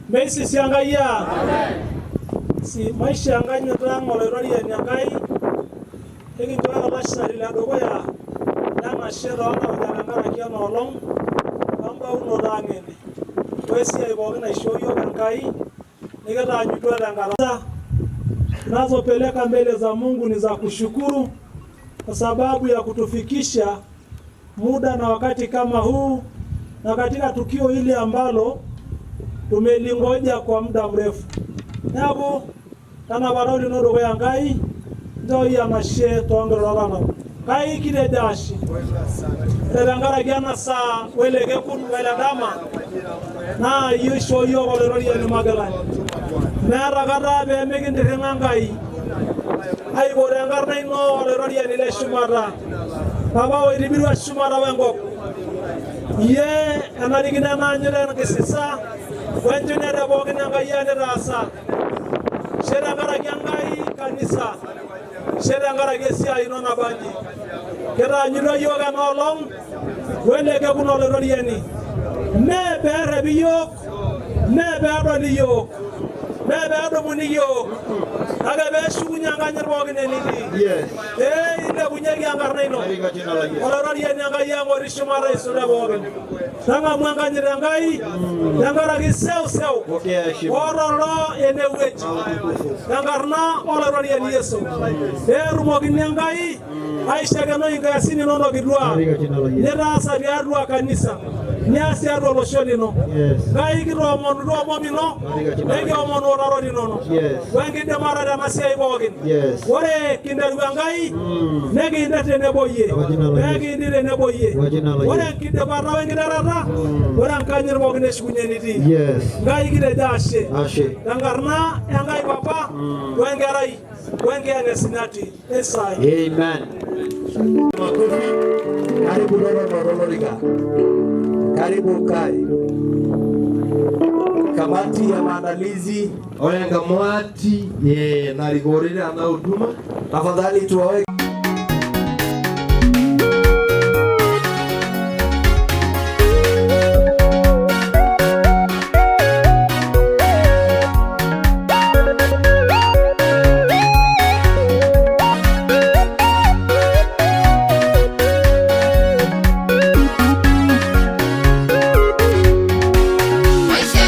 Meisisi Enkai aa. Si maisha enkanyit ang Olaitoriani Enkai, ekinchooyo olashari ledukuya lenashe tooltauja tenkaraki ena olong wembaunoto ang ene wesiai pookin naishoo yiok Enkai nikitaanyutua tenkata tunazopeleka mbele za Mungu ni za kushukuru kwa sababu ya kutufikisha muda na wakati kama huu na katika tukio hili ambalo tumelingoja kwa muda mrefu. Neeku tanapata lino dukuya Enkai, nchoo enashe toonkirorot ang. Kai kitejo ashe. Ore tenkaraki ena saa wele kekun wele dama naa iyie oishoo yiok Olaitoriani Magilani. Meeta kata pee mikintirring'a Enkai aipot enkarna ino Olaitoriani le shumata. Papa oitibirua shumata wenkop. Iyie enarikino enaanyit enkisisa wenchunyata pookin Enkai ang nitaasa. Ashe tenkaraki Enkai kanisa. Ashe tenkaraki esiai ino nabanji. Kitaanyutua yiok ena olong wele kekun Olaitoriani. Mee peerrepi yiok, mee peedoli yiok, mee peedumuni yiok, kake peeshukunye enkanyit pookin enitii. Pee ilepunyeki enkarna ino. Katika jina la Yesu. Olaitoriani Enkai ang otii shumata aisul te pookin. Tang'amu enkanyit Enkai tenkaraki seuseu Pokea heshima otororo enewueji na utukufu. tenkarna Olaitoriani Yesu. Pee etumokini Enkai aishakenoi inkiasin inonok kituak Katika jina la Yesu. nitaasa tiatua kanisa nias tiatua olosho lino. Yes. Nkai kitoomonutua omom ino Katika jina la Yesu. nikiomonu utarot inono Yes. wenkidimata tena siai pookin. Yes. Ore kinteru Enkai nikinter tenebo iyie Kwa jina la Yesu. nekiindir tenebo iyie. Kwa jina la Ore Yesu. enkidipata wenkiterata ore enkanyit pookin eshukunye enitii. Yes. Nkai kitejo ashe Ashe. tenkarna Enkai Papa wenkerai wenkiyang'et sinati esai. Amen. Makofi. Karibu Nono Olorika. Karibu ukae. Kamati ya maandalizi, Ore enkamati narikore ena huduma tafadhali tuwawe Maisha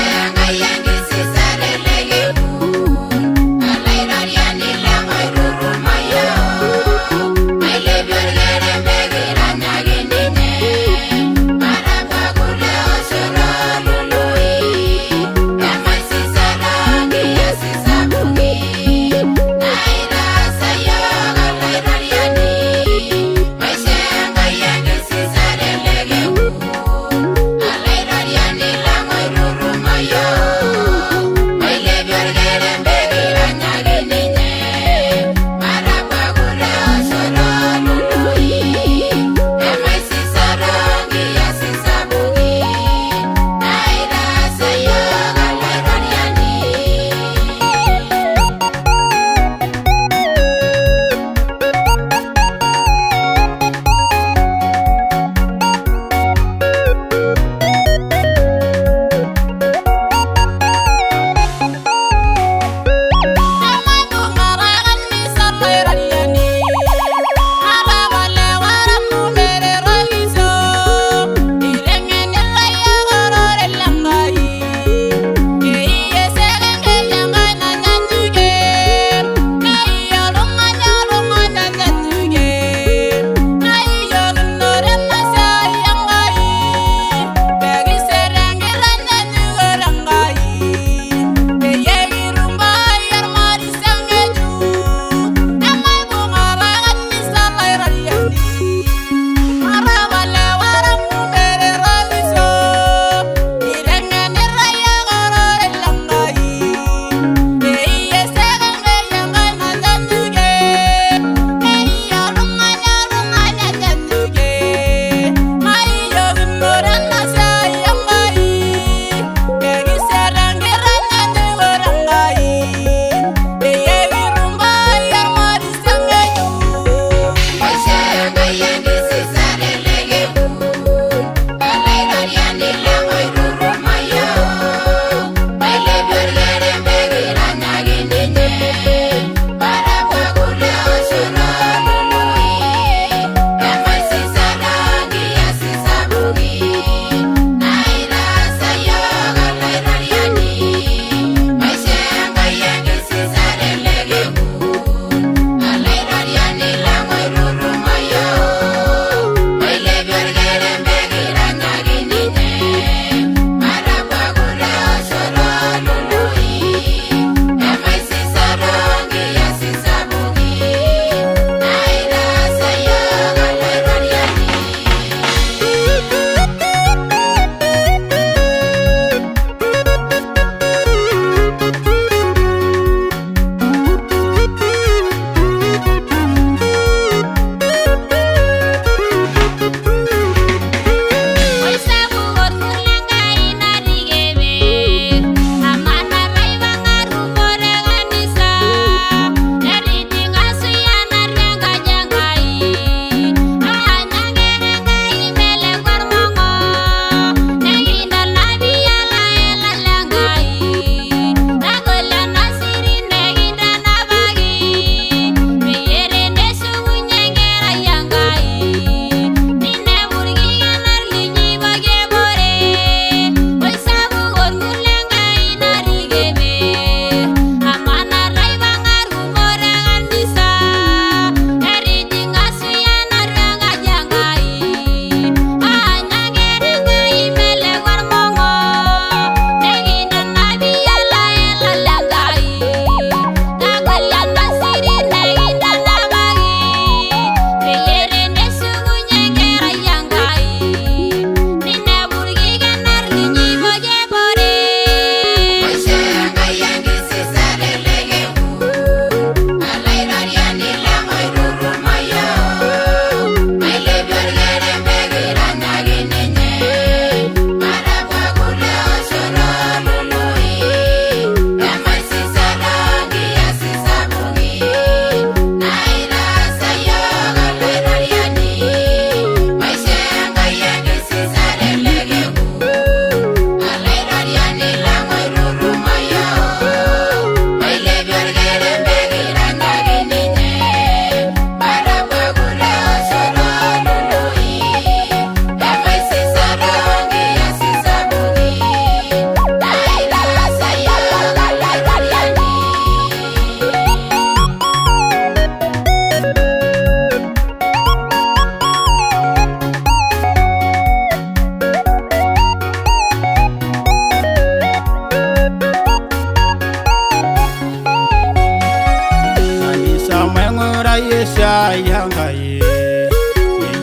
esiai Enkai.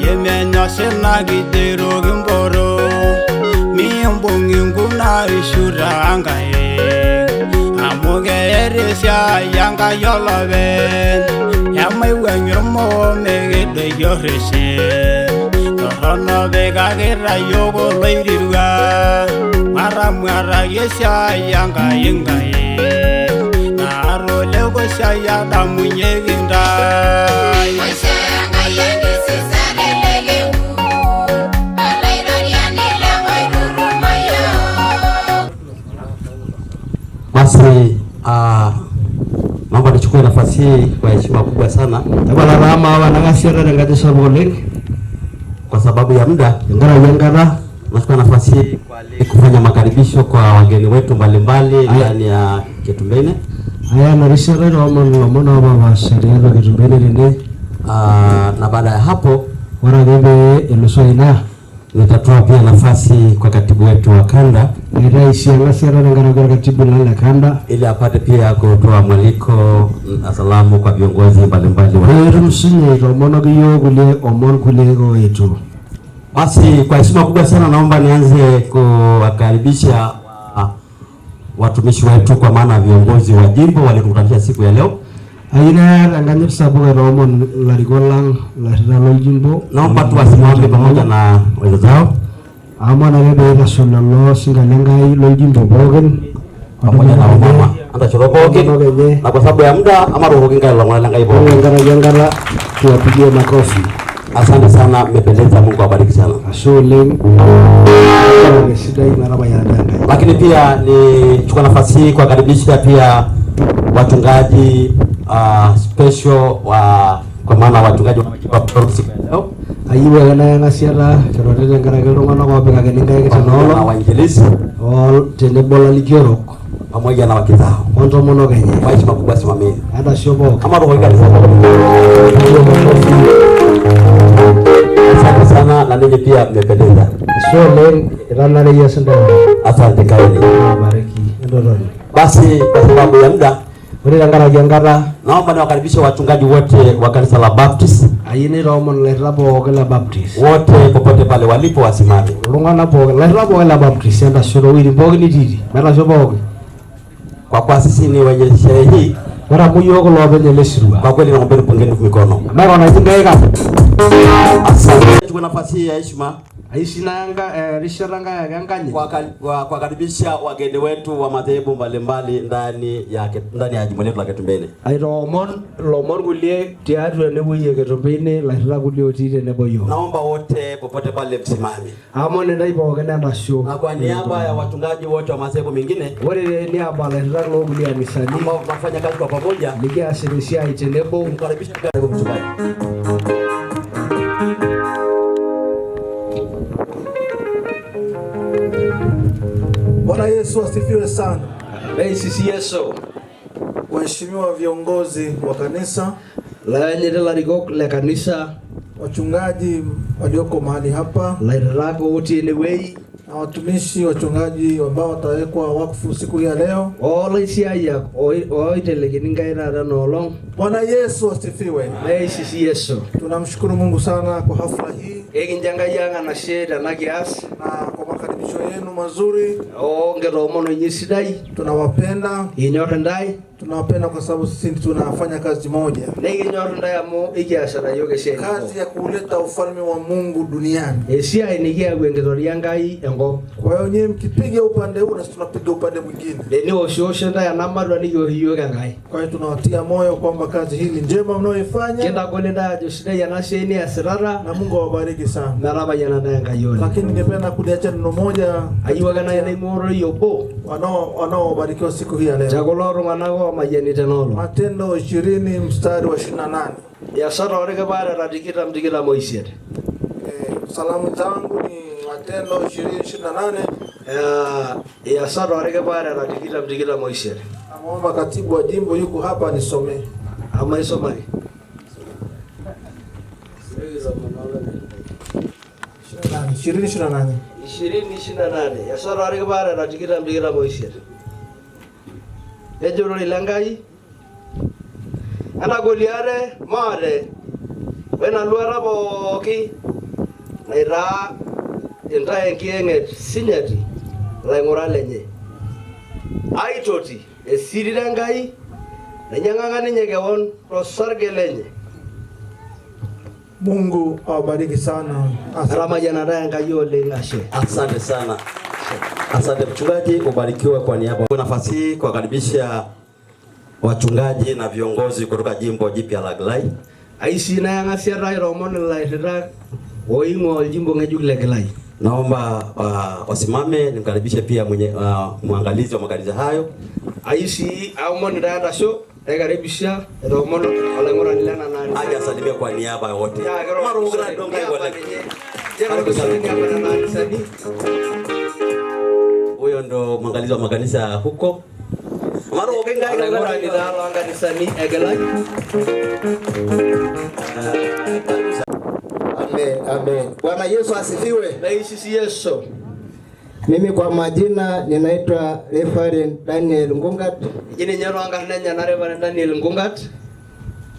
Yeye menya sina kijero kimboro. Mimbung inkuna ishuta Enkai. Amu keeta esiai Enkai olopeny. Emaiwuang'ie ormoo mekidoyio oreshet. Torrono pikakita yiok oloirirua. Matamuataki esiai Enkai Nkai. Naatoleko esiai adamunyeki ntae. Basi naomba nichukue nafasi hii kwa heshima kubwa sana Tapala taa maawa enang'asiata tenkaji sapuk oleng kwa sababu ya muda. Tenkaraki enkata. Nachukua nafasi hii kufanya makaribisho kwa wageni wetu mbalimbali ndani ya Ketumbeine. Aya ena rishata aitoomon ilomon oopaasha tiatua Ketumbeine tene. Na baada ya hapo Ore ake pee elusoo ina nitatoa pia nafasi kwa katibu wetu wa kanda naitayu sii eng'asiata tenkaraki orkatibu lang le kanda ili apate pia kutoa mwaliko na salamu kwa viongozi mbalimbali wa peetum sinye aitoomonoki iyiok kulie omon kulie oetuo. Basi kwa heshima kubwa sana naomba nianze kuwakaribisha watumishi wetu kwa maana viongozi wa jimbo waliotukutanisha siku ya leo. Ayieu naya tenkanyit sapuk aitoomon ilarikok lang ilairritak loljimbo. Naomba tu wasimame pamoja na wenzao Aomon ake pee eitasho lelo sinka lenkai loljimbo pookin pamoja na wamama antashoro pookin, Otomonok enye. Na kwa sababu ya muda ama roho kinga ilomon lenkai Ore pookin. tenkaraki enkata tuwapigie makofi. Asante sana, mmependeza. Mungu awabariki sana. Ashe oleng esidai metamayianata Enkai. Lakini pia nichukua nafasi hii kuwakaribisha pia wachungaji special wa kwa maana wachungaji wa siku ya leo Ayieu ake naya eng'asiata kirorita tenkaraki iltung'anak oopikakini nkaik pamoja na tenaolong wainjilisti tenebo lalikiorok pamoja na wake zao. Ontomonok enye. Kwa heshima kubwa simameni. Entasho pookin. Kama roho kanisa. Asante sana na ninyi pia mmependeza. Ashe oleng itanare iyie sidai oleng. Asante kaeni. Abariki entotoni. Basi kwa sababu ya muda Ore tenkaraki enkata naomba niwakaribishe wachungaji wote wa kanisa la Baptist ayieu naitoomon ilairritak pookin le Baptist. wote popote pale walipo wasimame. Iltung'anak pookin ilairritak pookin le Baptist entasho toowueitin pookin nitiiti. Metasho pookin. Kwa kuwa sisi ni wenye sherehe hii, Ore amu yiok iloopeny ele sirua. kwa kweli naombeni pungeni mikono. Maikunaki nkaik ang. Asante. Chukua nafasi hii ya heshima Ayieu sii naya erishata nkae ake enkanyit kuwakaribisha wageni wetu wa madhehebu mbalimbali ndani ya jimbo letu la Ketumbeine. Aitoomon ilomon kulie tiatua enewueji e Ketumbeine ilairritak kulie otii tenebo yiok. Naomba wote popote pale msimame. Aomon intae pookin entasho. Na kwa niaba ya wachungaji wote wa madhehebu mengine Ore teniaba ilairritak lookulie anisani ambao tunafanya kazi kwa pamoja, nikiasita esiai tenebo mkaribishe karibu mchungaji. Bwana Yesu asifiwe sana. Meisisi Yesu. Waheshimiwa viongozi wa kanisa, Laanyiti ilarikok le kanisa, wachungaji walioko mahali hapa ilairritak otii enewueji na watumishi wachungaji ambao watawekwa wakfu siku ya leo. Oolaisiayiak oitelekini nkaik taata enoolong. Bwana Yesu asifiwe. Meisisi Yesu. Tunamshukuru Mungu sana kwa hafla hii Ekincho Enkai ang enashe tena kias na kwa makaribisho yenu mazuri. oonkitoomono inyi sidai. Tunawapenda, Kinyor intae. Tunawapenda kwa sababu sisi tunafanya kazi moja, Nikinyor intae amu ekiasita yiok esiai nabo. Kazi ya kuleta ufalme wa Mungu duniani. Esiai nikiyau enkitoria Enkai enkop. Kwa hiyo nyinyi mkipiga upande huu na sisi tunapiga upande mwingine. Teniwoshiosh intae ena matua nikiwosh iyiok enkae. Kwa hiyo tunawatia moyo kwamba kazi hii ni njema mnayoifanya. Kintagol intae ajo sidai ena siai niasitata. Na Mungu awabariki sana. Metamayiana intae Enkai oleng. Lakini ningependa kuliacha neno moja Ayieu ake naaji naing'oroi obo wanaobarikiwa siku hii ya leo. Te kulo tung'anak oomayiani tena olong. Matendo 20 mstari wa 28. Iasat oorkipaareta tikitam tikitam oisiet. Salamu zangu ni Matendo 20:28. Iasat oorkipaareta tikitam tikitam oisiet. Namuomba katibu wa jimbo yuko hapa nisomee. Ama isomaki. 20:28. 20:28. Iasat oorkipaareta tikitam tikitam oisiet. Nejo ororei le Nkai, Netagolie ate maate oina luata pooki naitaa intae enkiyeng'et sinyati ilaing'urak lenye. Aitoti esirita Enkai nainyang'aka ninye kewon tosarge lenye. Mungu awabariki sana. Etamayianata Enkai oleng, ashe. Asante sana. Asante mchungaji, ubarikiwe kwa niaba. Kwa nafasi hii kuwakaribisha wachungaji na viongozi kutoka jimbo jipya la Gilai. Ayieu sii nang'asia aitoomon ilairritak oing'ua oljimbo ng'ejuk le Gilai. Naomba wasimame nimkaribishe pia mwenye mwangalizi wa makanisa hayo. Ayieu sii aomon intae entasho naikaribisha aitoomon olaing'urani lena anisa. Aje asalimie kwa niaba ya wote. Karibu sana. Huyo ndo mwangalizi wa makanisa huko. Olaing'urani taa loonkanisani e Gilai. Amen, amen. Bwana Yesu asifiwe. Naisisi Yesu. Mimi kwa majina ninaitwa Reverend Daniel Ngungat. Eji ninye toonkarn enyena Reverend Daniel Ngungat.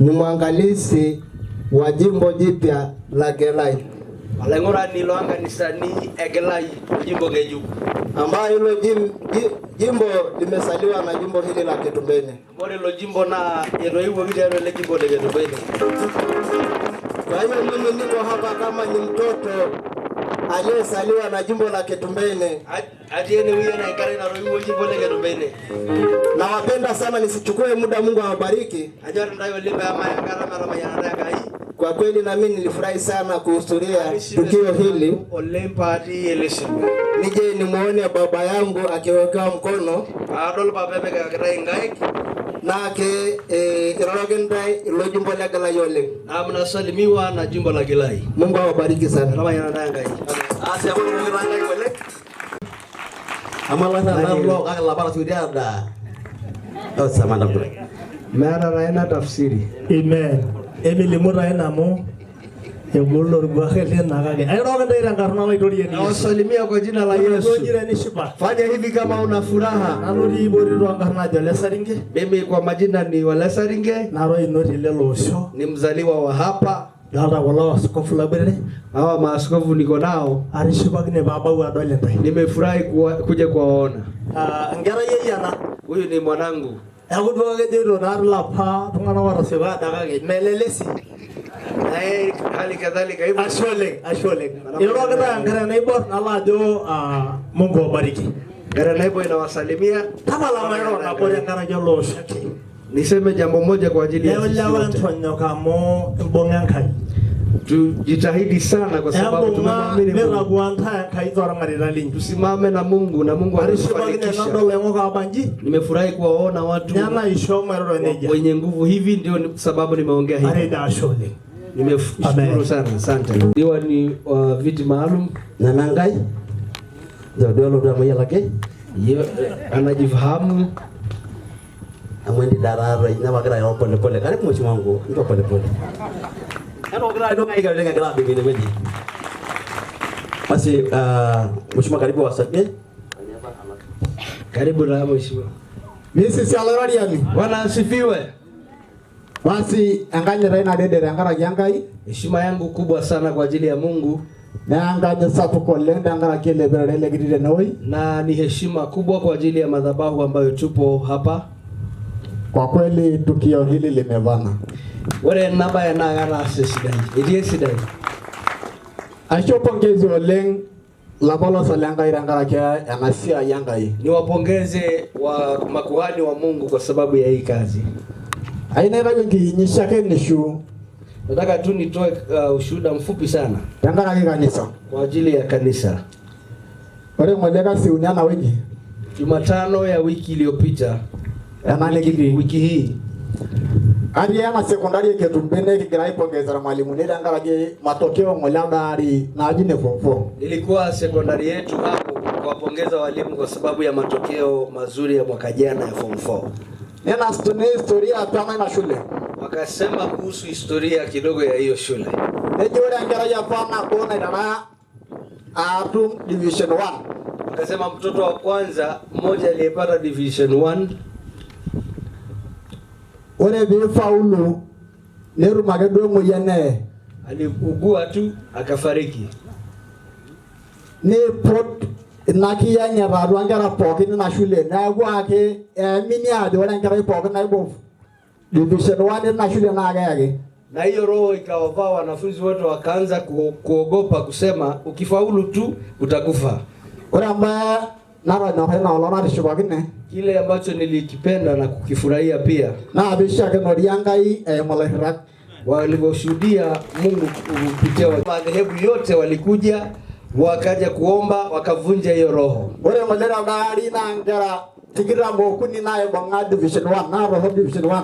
Ni mwangalizi wa jimbo jipya la Gelai. Olaing'urani loonkanisani e Gilai oljimbo ng'ejuk. Ambayo hilo jimbo limesaliwa na jimbo hili la Ketumbene. Ore ilo jimbo naa etoiwuoki tiatua ele jimbo le Ketumbene. Kwa hiyo mimi niko hapa kama ni mtoto aliyesaliwa na jimbo la Ketumbene. Atii enewueji enaa enkerai natoiwuo oljimbo le Ketumbene. Nawapenda sana, nisichukue muda, Mungu awabariki. Anyor intae oleng pee emaya enkata metamayianata Enkai. Kwa kweli na mimi nilifurahi sana kuhudhuria tukio hili. Oleng paatii ele sirua. Nije nimuone baba yangu akiwekewa mkono. Adol papa epikakitae inkaik. Naake iroroki ntae ilo jimbo le Gilai oleng. Naa mnasalimiwa na jimbo la Gilai. Mungu awabariki sana. Metamayianata Enkai. Asi amu iroroki ntae oleng. Ama lasa lo kake lapa sudia da. Oh, sama ndambo. Meeta taa ina tafsiri. Amen. Emilimu taa ina amu egol orkuak lina kake airoroki ntae tenkarna Olaitoriani. Nawasalimia kwa jina la Yesu. Ojira nishipa. Fanya hivi kama una furaha. Nanu tii ipotito enkarna ajo Lesaringe. Mimi kwa majina ni Walesaringe. Nara oinoti lelo osho. Ni mzaliwa wa hapa. Dolta kulo askofu laboitare. Hawa maaskofu niko nao. Atishipakine paabau adol intae. Nimefurahi kuja kuwaona. Enkerai ai ena. Huyu ni mwanangu. Neeku duo kejoito naa ilapa tung'anak ootasipa ada kake melele sii. Na yeye hali kadhalika hivyo. Ashe oleng, ashe oleng. Iroroki ntae enkare naibor nalo ajo Mungu awabariki. Enkare naibor inawasalimia. Tapala mairo nabo tenkaraki ele osho ake. Niseme jambo moja kwa ajili ya Neeku sisi lewa wote. entonyok amu imbung'a Enkai. Tujitahidi sana kwa sababu Embung'a tumemwamini Mungu. nitagua ntae Enkai toormareita linyi. Tusimame na Mungu na Mungu Atishipakine atatufanikisha. nadol loing'ok aabanji. Nimefurahi kuwaona watu Nenaisho mairoro nejia. wenye nguvu hivi, ndio sababu nimeongea hivi. Atejo ashe oleng. Nimeshukuru Amen. sana, asante. Diwani wa viti maalum Neme Enkai. Ndio ndio lo amayialaki. Ye, anajifahamu. Amu endi darara ina wagira airo pole pole. Karibu mheshimiwa wangu, njoo pole pole. Yaani wagira airo kai kale ngira bibi ne weji. Basi mheshimiwa karibu wasalimie. Karibu na mheshimiwa. Mimi sisi Olaitoriani. Bwana asifiwe. Basi enkanyit ai nadede tenkaraki Enkai. Heshima yangu kubwa sana kwa ajili ya Mungu. Naa enkanyit sapuk oleng tenkaraki ele perere likitii tenewueji. Na ni heshima kubwa kwa ajili ya madhabahu ambayo tupo hapa. Kwa kweli tukio hili limevana. Ore ena bae naa ketaasa esidai. Etii esidai. Aisho pongezi oleng lapolosa le Enkai tenkaraki ena siai Enkai. Niwapongeze wa makuhani wa Mungu kwa sababu ya hii kazi. Ayieu naitayu enkinyishakenishu. Nataka tu nitoe ushuhuda mfupi sana tenkaraki kanisa. Kwa ajili ya kanisa. Ore ng'ole kasi uni ena wiki. Jumatano ya wiki iliyopita. Ena nikitii. Wiki hii. Atii ena sekondari e Ketumbene kigira aipongeza irmalimuni tenkaraki matokeo ng'ole elde ari naaji ne form 4. Nilikuwa sekondari yetu hapo kuwapongeza walimu kwa sababu ya matokeo mazuri ya mwaka jana ya form 4. Nena historia apa ina shule. Wakasema kuhusu historia kidogo ya hiyo shule. Nejo ore enkerai apa nabo naitara atum division 1. Wakasema mtoto wa kwanza mmoja aliyepata division 1 Ore piifaulu netum ake duo emoyian neye. Aliugua tu akafariki. Niiput ina kiyang'et atua nkera pookin ina shule neeku ake eamini aajo ore enkerai pookin naibung division 1 ina shule naa keyaki. Na hiyo roho ikawavaa wanafunzi wote, wakaanza kuogopa kusema ukifaulu tu utakufa. Ore embaye natonyorra ina olong natishipakine Kile ambacho nilikipenda na kukifurahia pia, naa piishakenori Enkai eimu ilairritak. Walivyoshuhudia Mungu kupitia madhehebu yote, walikuja wakaja kuomba, wakavunja hiyo roho. Ore ng'ole telde ari naa nkera 23 naibung'a division 1 naatoosho division 1.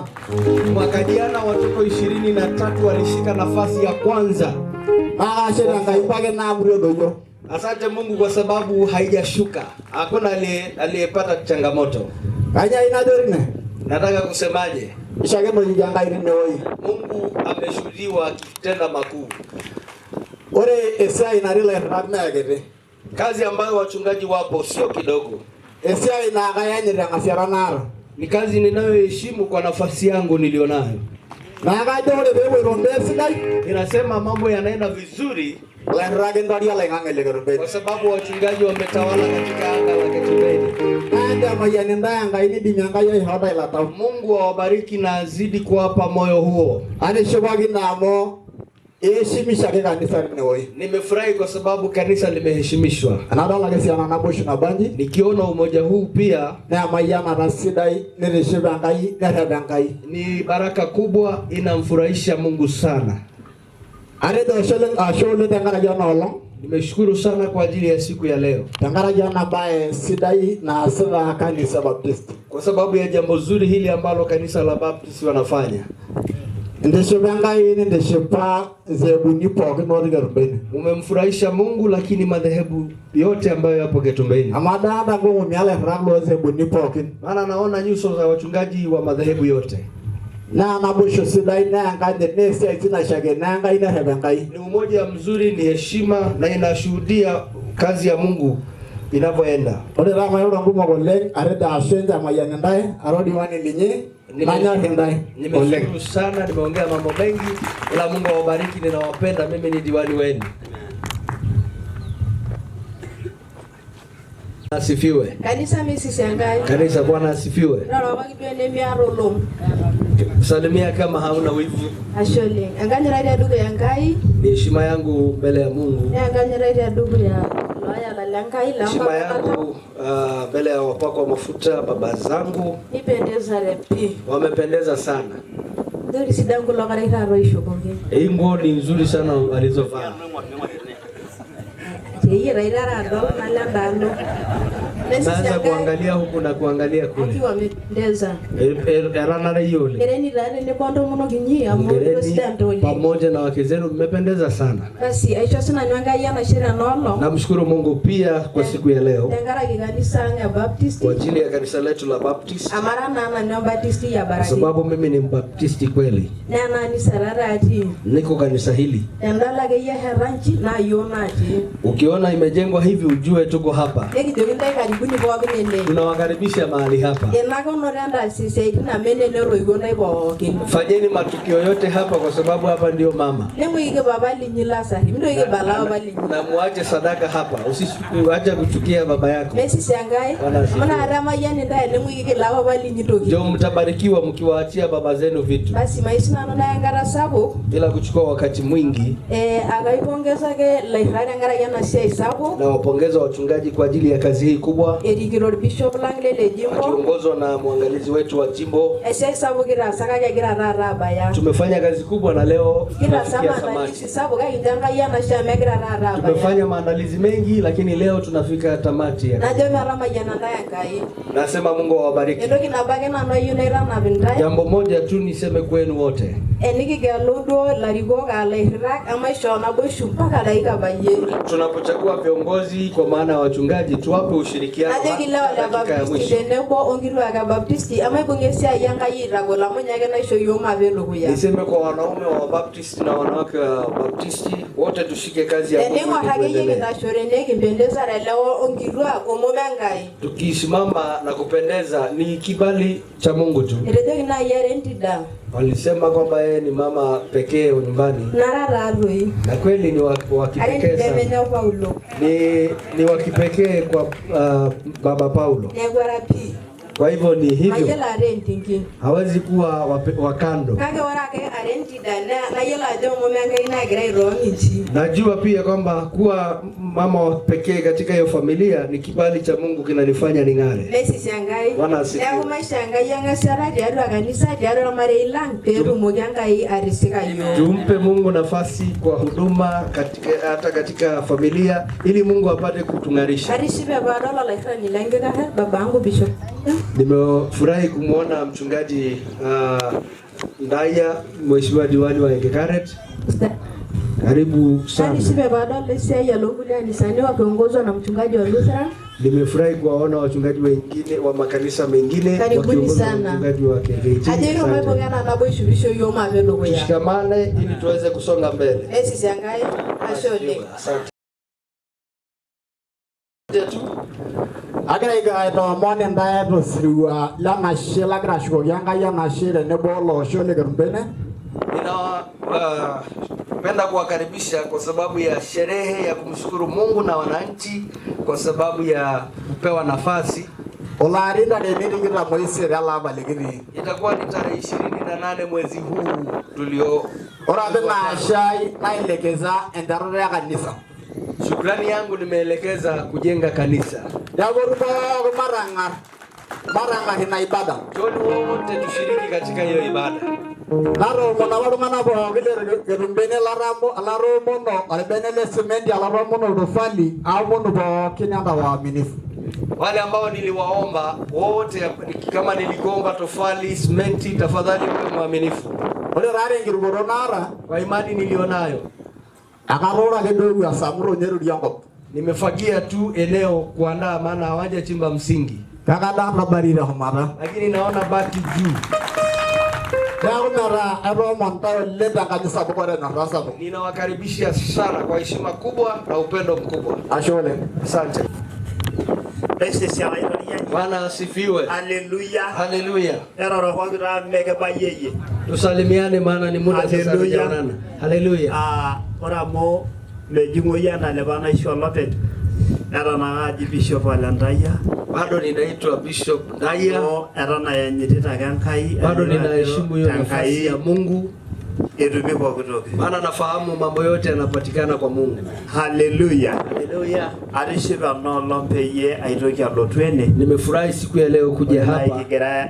Mwaka jana watoto 23 walishika nafasi ya kwanza. Naa kashe Enkai mpaka inaamutu edoyio. Asante Mungu kwa sababu haijashuka, hakuna aliyepata changamoto. Kainyoo ayieu najo tine? Nataka kusemaje? Ishakenoriki Enkai tinewoi. Mungu ameshuhudiwa akitenda makuu. Ore esiai natii ilairritak mee kiti. Kazi ambayo wachungaji wapo sio kidogo. Esiai naa kayanyit teng'asiata naata. Ni kazi ninayoheshimu kwa nafasi yangu nilionayo. Naa kajo ore peepoito mbaa esidai, Ninasema mambo yanaenda vizuri ilairritak kintoria oloing'ang'e le Ketumbeni. kwa sababu wachungaji wametawala katika anga la Ketumbeni. Naa entemayian intae Enkai nidimi Enkai aishoo ntae ilo tau. Mungu awabariki na azidi kuwapa moyo huo. Atishipakine amu iheshimishaki kanisa tinewoi. Nimefurahi kwa sababu kanisa limeheshimishwa. Enadol ake sii ena naboisho nabanji Nikiona umoja huu pia naa emayianata sidai nitiship Enkai nerrep Enkai. Ni baraka kubwa, inamfurahisha Mungu sana. Atejo ashe oleng tenkaraki ena olong. Nimeshukuru sana kwa ajili ya siku ya leo, Tenkaraki ena bae sidai naasita kanisa Baptist. kwa sababu ya jambo zuri hili ambalo kanisa la Baptist wanafanya. Intishipa Enkai nintishipa nzeebuni pookin otii Ketumbeni. Mumemfurahisha Mungu, lakini madhehebu yote ambayo yapo Ketumbeni. Amu adolta nkomoni olairritak loonzeebuni pookin. Maana naona nyuso za wachungaji wa madhehebu yote. Naa naboisho sidai naa enkanyit naa esiai sii naishakenoo Enkai nerrep Enkai. Ni umoja mzuri, ni heshima na inashuhudia kazi ya Mungu inavyoenda. Ore taa mairoro nkumok oleng atejo ashe nchamayian intae ara oldiwani linyi nanyorr intae oleng. Nimeshukuru sana, nimeongea mambo mengi, ila Mungu awabariki, ninawapenda, mimi ni diwani wenu. Asifiwe. Kanisa misisi Enkai. Kanisa, Bwana asifiwe. Rorokaki duo enemiata olom. Salimia kama hauna wivu. Ashe oleng. Enkanyit ai tedukuya Enkai. Ni heshima yangu mbele ya Mungu. Naa enkanyit ai tedukuya iloyala le Enkai Heshima loonkapakata. yangu mbele ya wapakwa mafuta baba zangu Nipendezare pii. wamependeza sana. Nzuri sidan kulo karash taata oishopoki. Hii nguo ni nzuri sana walizovaa. Teyie taa itara adol nalo endaalo. Mesisi Naanza Enkai. kuangalia huku na kuangalia kule. Aki wamependeza. Eranare hiyo oleng. Ngereni taa tenebo ontomonok inyi amu Hongereni sidan oleng. pamoja na wake zenu, mmependeza sana. Basi aisho sinanu Enkai enashe tena olong. Namshukuru Mungu pia kwa siku ya leo Tenkaraki kanisa ang e Baptist. kwa ajili ya kanisa letu la Baptist, Amu ara naa nanu embaptisti ya kwa Baraki. sababu mimi ni mbaptisti kweli, Naa ena anisa taata atii. niko kanisa hili. Tenidol akeyie esheta nji naa iyiok natii. Ukiona imejengwa hivi ujue tuko hapa, Nikijoki intae karibuni pookin ene. tunawakaribisha mahali hapa. Ena ake onoto entaas isiaitin amu ene netoiwuo intae pookin. Fanyeni matukio yote hapa, kwa sababu hapa ndio mama. Ning'uiki papa linyi Lasari, mintoki abalaa papa linyi. Na muache sadaka hapa, usiache kuchukia baba yako. Mesisi Enkai, Bwana asifiwe. amu nakata emayian intae ning'uikiki laa papa linyi toki. Ndio mtabarikiwa mkiwaachia baba zenu vitu Basi mayieu sinanu naya enkata sapuk. bila kuchukua wakati mwingi. Akaipongeza ake ilairritak tenkaraki ena siai sapuk. Nawapongeza wachungaji kwa ajili ya kazi hii kubwa, Erikito orbishop lang lele jimbo. wakiongozwa na mwangalizi wetu wa jimbo. Esiai sapuk kitaasa kake egira taata abaya. Tumefanya kazi kubwa na leo Kitaasa tunafikia maandalizi tamati. sapuk kake kincho Enkai enashe amu egira taata abaya. Tumefanya maandalizi mengi, lakini leo tunafika tamati ya. Najo metamayiana intae Enkai. Nasema Mungu awabariki. Entoki nabo ake nanu ayieu naitanap intae. Jambo moja tu niseme kwenu wote, Enikigelu duo ilarikok aa ilairritak emaishoo naboishu mpaka dakika bayie. tunapochagua viongozi kwa maana ya wachungaji, tuwape ushirikiano. ushirikiano Najoki ilewa hata le dakika ya Baptisti mwisho. Tenebo onkituak e Baptisti emaibung'a esiai Enkai aitagol amu ninye ake naisho yiok maape dukuya. Niseme kwa wanaume wa Baptisti na wanawake wa Baptisti wote tushike kazi ya Mungu Tening'or ili akeyie tuendelee. kitasho tene kimpendezare lewa onkituak omom Enkai. Tukisimama na kupendeza ni kibali cha Mungu tu. Etejoki naaji ara entida. Walisema kwamba yeye ni mama pekee nyumbani, Nara taatoi. Na kweli ni wa Ara kipekee entida sana. menye Paulo. Ni wa kipekee kwa baba Paulo. Neeku ara pii. Kwa hivyo ni hivyo, Mayiolo ara entinki. Hawezi kuwa wa kando. Kake ore ake ara entida nayiolo ajo omom Enkai naagira aitoong inchi. Najua pia kwamba kuwa mama wa pekee katika hiyo familia ni kibali cha Mungu kinanifanya ning'are. Meisisi Enkai. Bwana asifiwe. Neeku maisho Enkai eng'asiata tiatua kanisa tiatua irmarei lang peetumoki Enkai atisika yiok. Tumpe Mungu nafasi kwa huduma katika, hata katika familia ili Mungu apate kutung'arisha. Atishipe paadol olairani lenkikahe babangu Bishop. Nimefurahi kumwona mchungaji Ndaya, mheshimiwa diwani wa Engikaret. Karibu sana. Atishipe paadol esiai loonkulie anisani wakiongozwa na mchungaji wa Lutheran. Nimefurahi kuwaona wachungaji wengine wa makanisa mengine Karibuni wakiongozwa na sana. Mchungaji wa KKT. Ajoki Asante. maibung'a ena naboisho pisho yiok maape dukuya. Tushikamane ili tuweze kusonga mbele. Meisisi Enkai, ashe oleng. Asante. Agira aitoomon intae tosirua lenashe lagira ashukoki Enkai enashe tenebo olosho lekirmbene. Ninapenda kuwakaribisha kwa sababu ya sherehe ya kumshukuru Mungu na wananchi kwa sababu ya kupewa nafasi. Olarin tarikini tikitam oisiet ele apa likitii. Itakuwa ni tarehe 28 mwezi huu tulio. Ore apa ina ashe ai naelekeza enterata e kanisa. Shukrani yangu nimeelekeza kujenga kanisa. Neeku pooki matang'ar matang'ar ina ibada. Njoni wote tushiriki katika hiyo ibada. Natoomono apa iltung'anak pooki leketumbene latoomono orbene le simenti alatoomono oltofali aomonu pookin entaa waaminifu. Wale ambao niliwaomba wote, kama nilikuomba tofali, simenti, tafadhali mwe mwaminifu. Ore taa tenkirukoto naata kwa imani nilionayo, akatooro ake duo asamu tonyeruria enkop. Nimefagia tu eneo kuandaa, maana hawajachimba msingi. Kake adolta bati teshumata. Lakini naona bati juu. Neeku metaa aitoomon ntae oleng tenkaji sapuk ore enyorrata sapuk. Ninawakaribisha sana kwa heshima kubwa na upendo mkubwa. Ashe oleng. Asante. Bwana asifiwe. Haleluya. Haleluya. Erorokoki taa mekibayieyie. Tusalimiane maana ni muda sasa Haleluya. hatujaonana. Haleluya. Ah, ore amu mejing'oyu entalipa naisho olopeny eton ake aji Bishop Ole Ntayia. Bado ninaitwa Bishop Ndaya. Amu eton ayanyitita ake Enkai. Bado Ajo ninaheshimu hiyo Tenkai nafasi ya Mungu. Etumi pooki toki. Maana nafahamu mambo yote yanapatikana kwa Mungu. Haleluya. Haleluya. Atishipa ena olong peyie aitoki alotu ene. Nimefurahi siku ya leo kuja Ore naaji hapa.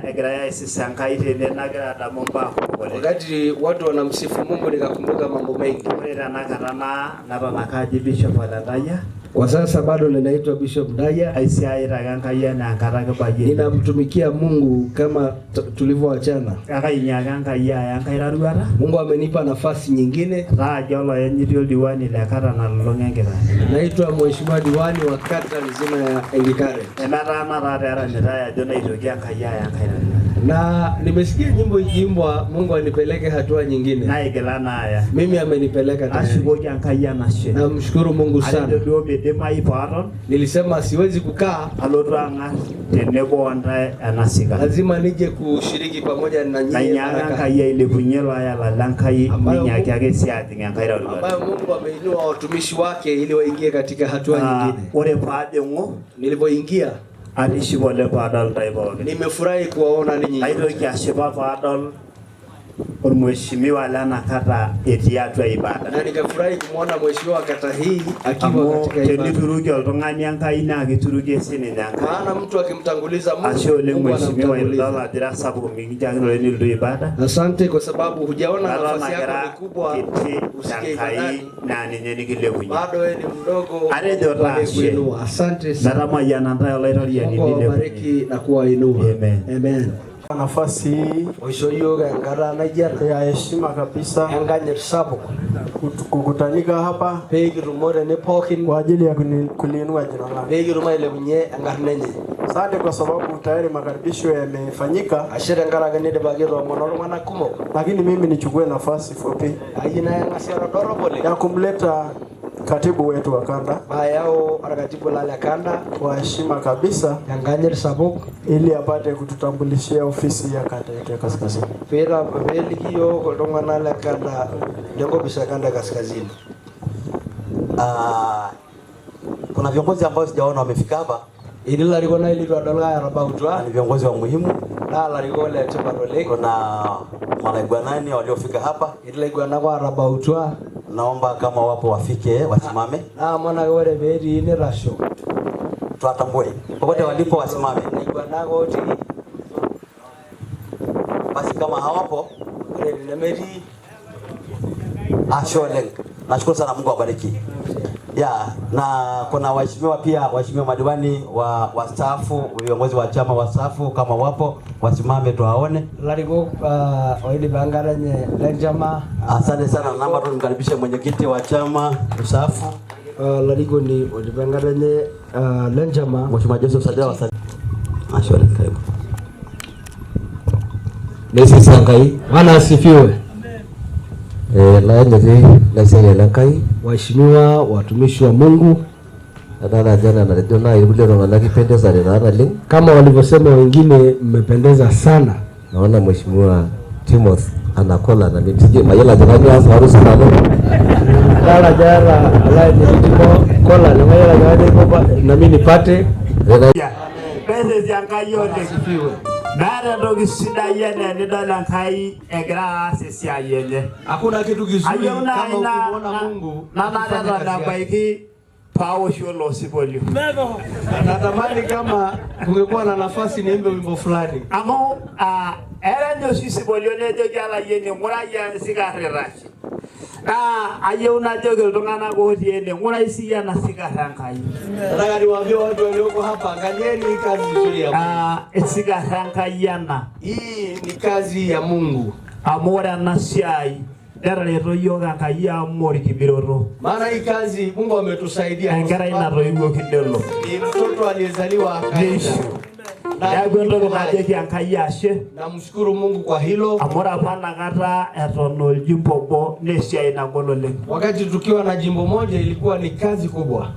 Egirai aisisa Enkai tene nagira adamu mbaa kumok oleng. Wakati watu wanamsifu Mungu nikakumbuka mambo mengi. Ore tenakata naa neton ake aji Bishop Ole Ntayia. Kwa sasa bado ninaitwa Bishop Ndaya. Aisiayita ake Enkai enaa enkata kibayie. Ninamtumikia Mungu kama tulivyoachana. Kake ainyiaka Enkai aya enkae roruata. Mungu amenipa nafasi nyingine. Etaa ajo oloyanyiti oldiwani le kata nalulung'a Enkitare. Naitwa Mheshimiwa diwani wa kata nzima ya Engikaret. Nemetaana taa peeranyitae ajo naitoki Enkai aya enkae roruata. Na nimesikia nyimbo ikiimbwa Mungu anipeleke hatua nyingine. Naigila naaya. Mimi amenipeleka tayari. Ashukoki Enkai enashe. Namshukuru Mungu sana. Atejo duo midimayu paaton. Nilisema siwezi kukaa. Alotu ang'ar tenebo ontae ena sika. Lazima nije kushiriki pamoja na nyinyi Nainyiaka baraka. Enkai ailepunye loyala lenkai ninyiaki ake sii ajing enkae roruata. Ambayo Mungu ameinua watumishi wake ili waingie katika hatua nyingine. Ore paajing'u Nilipoingia atishipa oleng paadol intae pookin. Nimefurahi kuwaona ninyi. Aitoki ashipa paadol ormheshimiwa lena kata etii atua ibada. Na nikafurahi kumwona mheshimiwa kata hii akiwa Amu katika ibada. tenituruki oltung'ani Enkai naa kiturukie sininye Enkai. Maana mtu akimtanguliza Mungu, Ashe oleng Mungu mheshimiwa anamtanguliza. idol ajo ira sapuk mikinchakinoto nilotu ibada. Asante kwa sababu hujaona Eton nafasi yako agira ni kubwa kiti usikie Enkai ibadani. naa ninye nikilepunye. Bado wewe ni mdogo. Atejo taa ashe. Aliyekuinua. Asante sana. Metamayiana ntae Olaitoriani Mungu nilepunye. awabariki na kuwainua. Amen. Amen. Nafasi hii oisho yiok enkata naijo ena ya heshima kabisa enkanyit sapuk kukutanika hapa pee kitumo tene pookin kwa ajili ya kuliinua jina lake. Pee kitum ailepunye enkarna enye. Asante kwa sababu tayari makaribisho yamefanyika, Ashe tenkaraki nidipaki aitoomono iltung'anak kumok. Lakini mimi nichukue nafasi fupi Ayieu nang'asie dorrop oleng ya kumleta katibu wetu wa kanda paayau orkatibu lang le kanda kwa heshima kabisa tenkanyit sapuk ili apate kututambulishia ofisi ya kanda yetu ya kaskazini. Peeliki yiok iltung'anak le kanda lenkopis e kanda kaskazini. Kuna viongozi ambao sijaona wamefika hapa. Etii ilarikok nai litu adol kake etabautua. Ni viongozi wa muhimu. Naa ilarikok le tipat oleng. Kuna wanaiguanani waliofika hapa. Etii ilaiguanak ootabautua. Naomba kama wapo wafike wasimame. Naomon ake ore peetii nitasho. Tuwatambue popote walipo wasimame. Ilaiguanak otii. Basi kama hawapo, ore tenemetii, ashe oleng. Nashukuru sana, Mungu awabariki. Ya, na kuna waheshimiwa pia, waheshimiwa madiwani wa wastaafu, viongozi wa chama wastaafu kama wapo wasimame tuwaone. Ilarikok oidipa enkata enye lenchama. Asante sana, naomba tu nimkaribishe mwenyekiti wa chama mstaafu. Olarikoni oidipa enkata enye lenchama. Mheshimiwa Joseph Sadira wa Ashe oleng, karibu. Neisisi Enkai. Bwana asifiwe. Laanyiti laisiayiak lenkai. Waheshimiwa watumishi wa Mungu, Adolta ajo ena enatejo nai irkulie tung'anak ipendezate taa naleng. Kama walivyosema wengine, mmependeza sana. Naona Mheshimiwa Timoth anakola na mimi sijui mayiolo ajo kanyoo aas harusi nanu. Adolta ajo eeta olaanyiti Timo kola nemayiolo ajo kanyoo aiko nami nipate. Peesesi Enkai oleng. Meeta entoki sidai enaa enidol Enkai egira aas esiai enye. Hakuna kitu kizuri Ayieu nai kama ukimwona Mungu akifanya nanare kazi yake. ebaiki paaoshu ilo sinkolio. Natamani kama kungekuwa na nafasi niimbe wimbo fulani. Amu era ninye oshi isinkolio nejoki olayieni ng'urai esikarr itashe. Naa ayieu najoki iltung'anak otii ene ng'urai siyie ena sikarr Enkai. Nataka niwaambie watu walioko hapa, angalieni hii kazi nzuri ya Mungu. Esikarr Enkai ena. Hii ni kazi ya Mungu. Amu ore ena siai netareto yiok Enkai amu orkibiroto. Maana hii kazi Mungu ametusaidia kwa Enkerai sababu natoiwuoki nelo. ni mtoto aliyezaliwa akaenda. Neishu. Neeku entoki najoki Enkai ashe. Namshukuru Mungu kwa hilo. Amu ore apa inakata eton oljimbo obo naa esiai nagol oleng. Wakati tukiwa na jimbo moja ilikuwa ni kazi kubwa.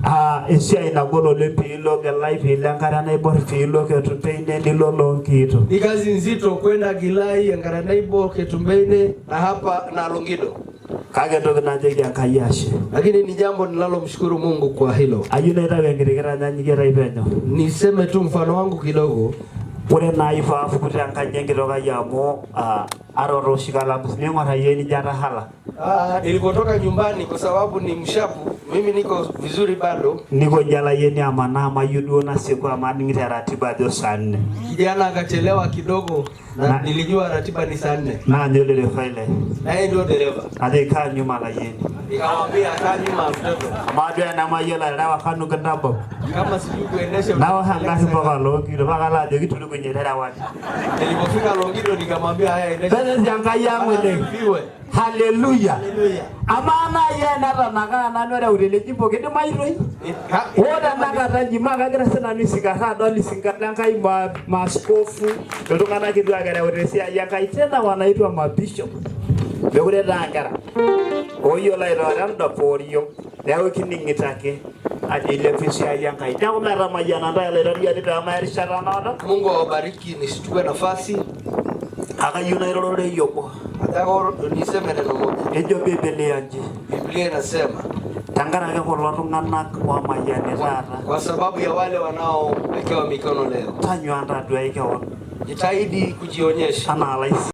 Esiai nagol oleng piilo Gilai, piilo Enkare Naibor, piilo Ketumbeine, nilo Lonkiito. Ni kazi nzito kwenda Gilai, Enkare Naibor, Ketumbeine na hapa na Longido. Kake entoki najoki Enkai ashe. Lakini ni jambo ninalomshukuru Mungu kwa hilo. Ayieu naitayu enkiti kitanyanyukie ai penyo. Niseme tu mfano wangu kidogo. Ore nai paapuku tenkaji enkitok ai amu atoto oshi kalamu ning'or ayie nijo atahala. Nilipotoka nyumbani kwa sababu ni mshapu, mimi niko vizuri bado. Nikoji olayieni amanaa mayieu duo nasieku amu adung'ito eratiba ajo saa nne. Kijana akachelewa kidogo na nilijua ratiba ni saa 4. Naanyu olderefai lai. Na yeye ndio dereva. Najoki kaa nyuma layieni. Nikamwambia kaa nyuma mtoto. Amaa duo enemayiolo aterewa kanu kintabau. Kama sijui kuendesha Naosh engarri mpaka Longido paa kalo ajoki turukunye terewaki. Nilipofika Longido nikamwambia haya endesha. Peesesi Enkai ang' oleng. Asifiwe. Haleluya. Haleluya. Amaa naaji enetanaka nanu ereuta ele jimbo kidimayu toi? Ore tenakata nji maa kagira sinanu aisikar adol isinkar lenkai maaskofu iltung'anak kituak ereuta esiai Enkai tena wanaitwa mabishop. Mekure taa nkera ooyiolo aitoora endopa oriong' neeku kining'ito ake ajo ilepu esiai Enkai. Neeku metamayiana ntae Olaitoriani pee emaya erishata naado. Mungu awabariki, nisichukue nafasi. Akayieu nairororei obo. Nataka niseme neno moja. Ejo Biblia nji. Biblia inasema tenkaraki kulo tung'anak oomayiani taata. Kwa sababu ya wale wanaowekewa mikono leo. Tanyua ntaduai kewon. Jitahidi kujionyesha. Anaa laisi.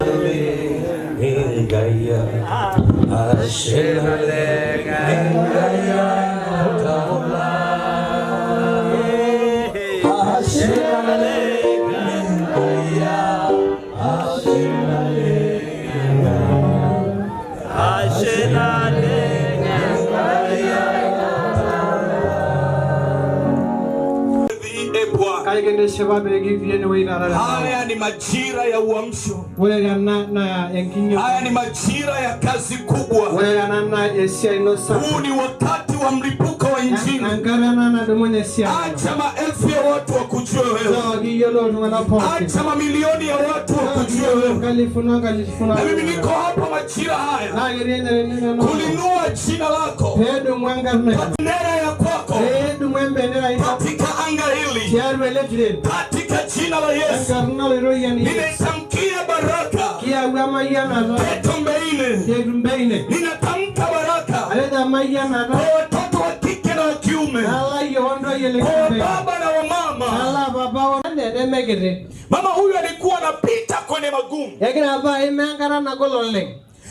Kitishipa pee kitii enewueji taata tenakata. Haya ni majira ya uamsho. Ore tena naa enkinyoto. Haya ni majira ya kazi kubwa. Ore tena naa esiai ino sapuk. Huu ni wakati wa mlipuko wa Injili. Enkata ena nadumunye esiai. Acha maelfu ya watu wakujue wewe. Nchoo kiyiolou iltung'anak pookin. Acha mamilioni ya watu wakujue wewe. Nkalifuni onkalifuni. Na mimi niko hapa majira haya Naa ketii ene tene tena. kulinua jina lako, Peedumu enkarna ino. Bendera ya kwako Peedumu embendera ino. Katika anga hili, Tiatua ele tiret. Katika jina la Yesu Enkarna Oloitoriani Yesu. Ninaitamkia baraka Kiyau emayianata. Ketumbeine, Ketumbeine. Ninatamka baraka Atejo emayianata. Kwa watoto wa kike na wa kiume, Nalayiok ontoyie le kwa Ketumbeine. baba na wa mama. Nala papa nemekiti. Mama huyu alikuwa anapita kwenye magumu, Egira apa aimaa enkata nagol oleng.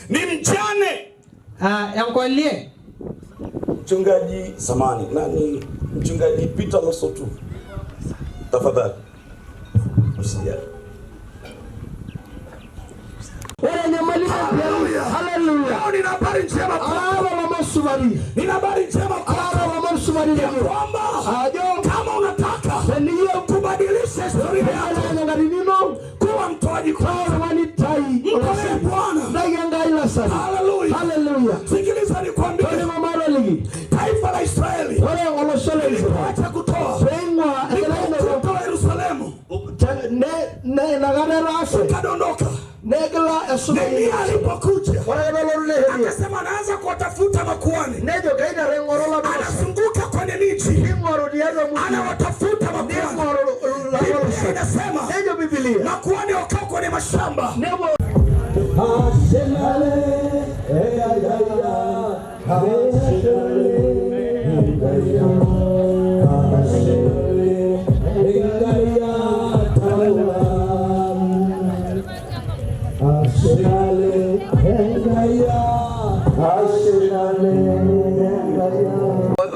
Ni mjane. Ah, enkolie. Mchungaji samani nani, mchungaji Peter Losotu, tafadhali usijali. Ore enyamali Haleluya. Haleluya. Leo nina habari njema kwako. Awa mama sumari. Nina habari njema kwako. Awa mama sumari Ya kwamba ajo kama unataka teniyieu kubadilisha historia yako, enkatini ino kuwa mtoaji kwanza. oltung'ani tai Mtolee Bwana. Ntaki Enkai lasari. Haleluya. Haleluya. Sikiliza nikwambie, Toning'o matoliki. Taifa la Israeli Ore olosho le Israel lilipoacha kutoa, peing'ua ndipo ukuta wa Yerusalemu inakata etaase ukadondoka. Negila esukari. Nehemia alipokuja Ore ake peelotu Nehemia akasema anaanza kuwatafuta makuhani, nejo keiteru aing'oru iladuo anazunguka kwenye miji ning'oru tiatua mji anawatafuta makuhani. ning'oru Biblia iladuo inasema nejo Biblia makuhani wakaa kwenye mashamba. Nepuo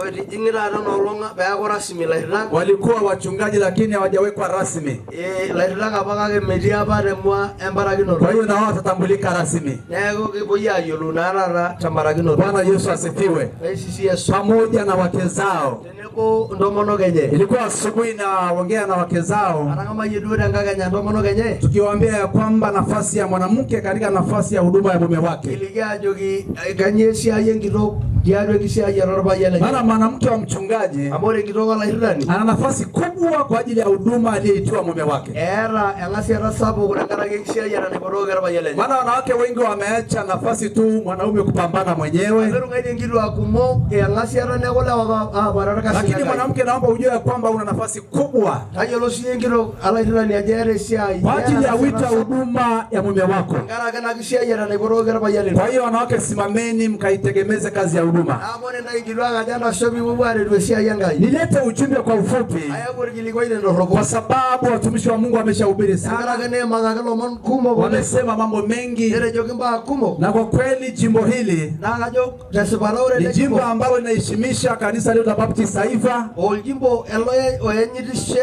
Etijing'i taata enoolong peeku rasmi ilairritak. Walikuwa wachungaji lakini hawajawekwa rasmi. Ilairritak apa kake metii apa temua embarakinoto. Kwa hiyo na wao watatambulika rasmi. Neeku kipuoi ayiolou naa taata tembarakinoto. Bwana Yesu asifiwe. Peisisi Yesu. Pamoja na wake zao. Tenebo intomonok enye. Ilikuwa asubuhi naongea na wake zao. Atang'amayie duo tenkakenya intomonok enye. Tukiwaambia ya kwamba nafasi ya mwanamke katika nafasi ya huduma ya mume wake. Kiliki ajoki kanyio esiai enkitok tiatua enkisiayiare orpayian lenye. Maana mwanamke wa mchungaji Amu ore enkitok olairritani ana nafasi kubwa kwa ajili ya huduma aliyeitiwa mume wake. Eeta eng'asiata sapuk tenkaraki enkisiayiare naipotokoki orpayian lenye. Maana wanawake wengi wameacha nafasi tu mwanaume kupambana mwenyewe. Etung'aitie nkituak kumok eng'asiata neeku lewa aapare orkasi Lakini lenkai. Mwanamke, naomba ujue ya kwamba una nafasi kubwa Tayiolo siiyie enkitok alairritani ajo eeta esiai. Kwa ajili ya Eeta wito wa huduma ya mume wako. Tenkaraki ena kisiayiare naipotokoki orpayian lino. Kwa hiyo wanawake, simameni mkaitegemeze kazi ya huduma. Amu ore ntae nkituak ajo entasho piipuopuo aaretu esiai Enkai. Nilete ujumbe kwa ufupi, Ayau orkilikuai tendorropo. Kwa sababu watumishi wa Mungu wameshahubiri sana, Tenkaraki niimakaki ilomon kumok oleng. Wamesema mambo mengi, Netejoki imbaa kumok. Na kwa kweli jimbo hili Naa kajo tesipata ore ni ele jimbo jimbo ambalo linaheshimisha kanisa letu la Baptist Taifa, oljimbo ele oenyitishe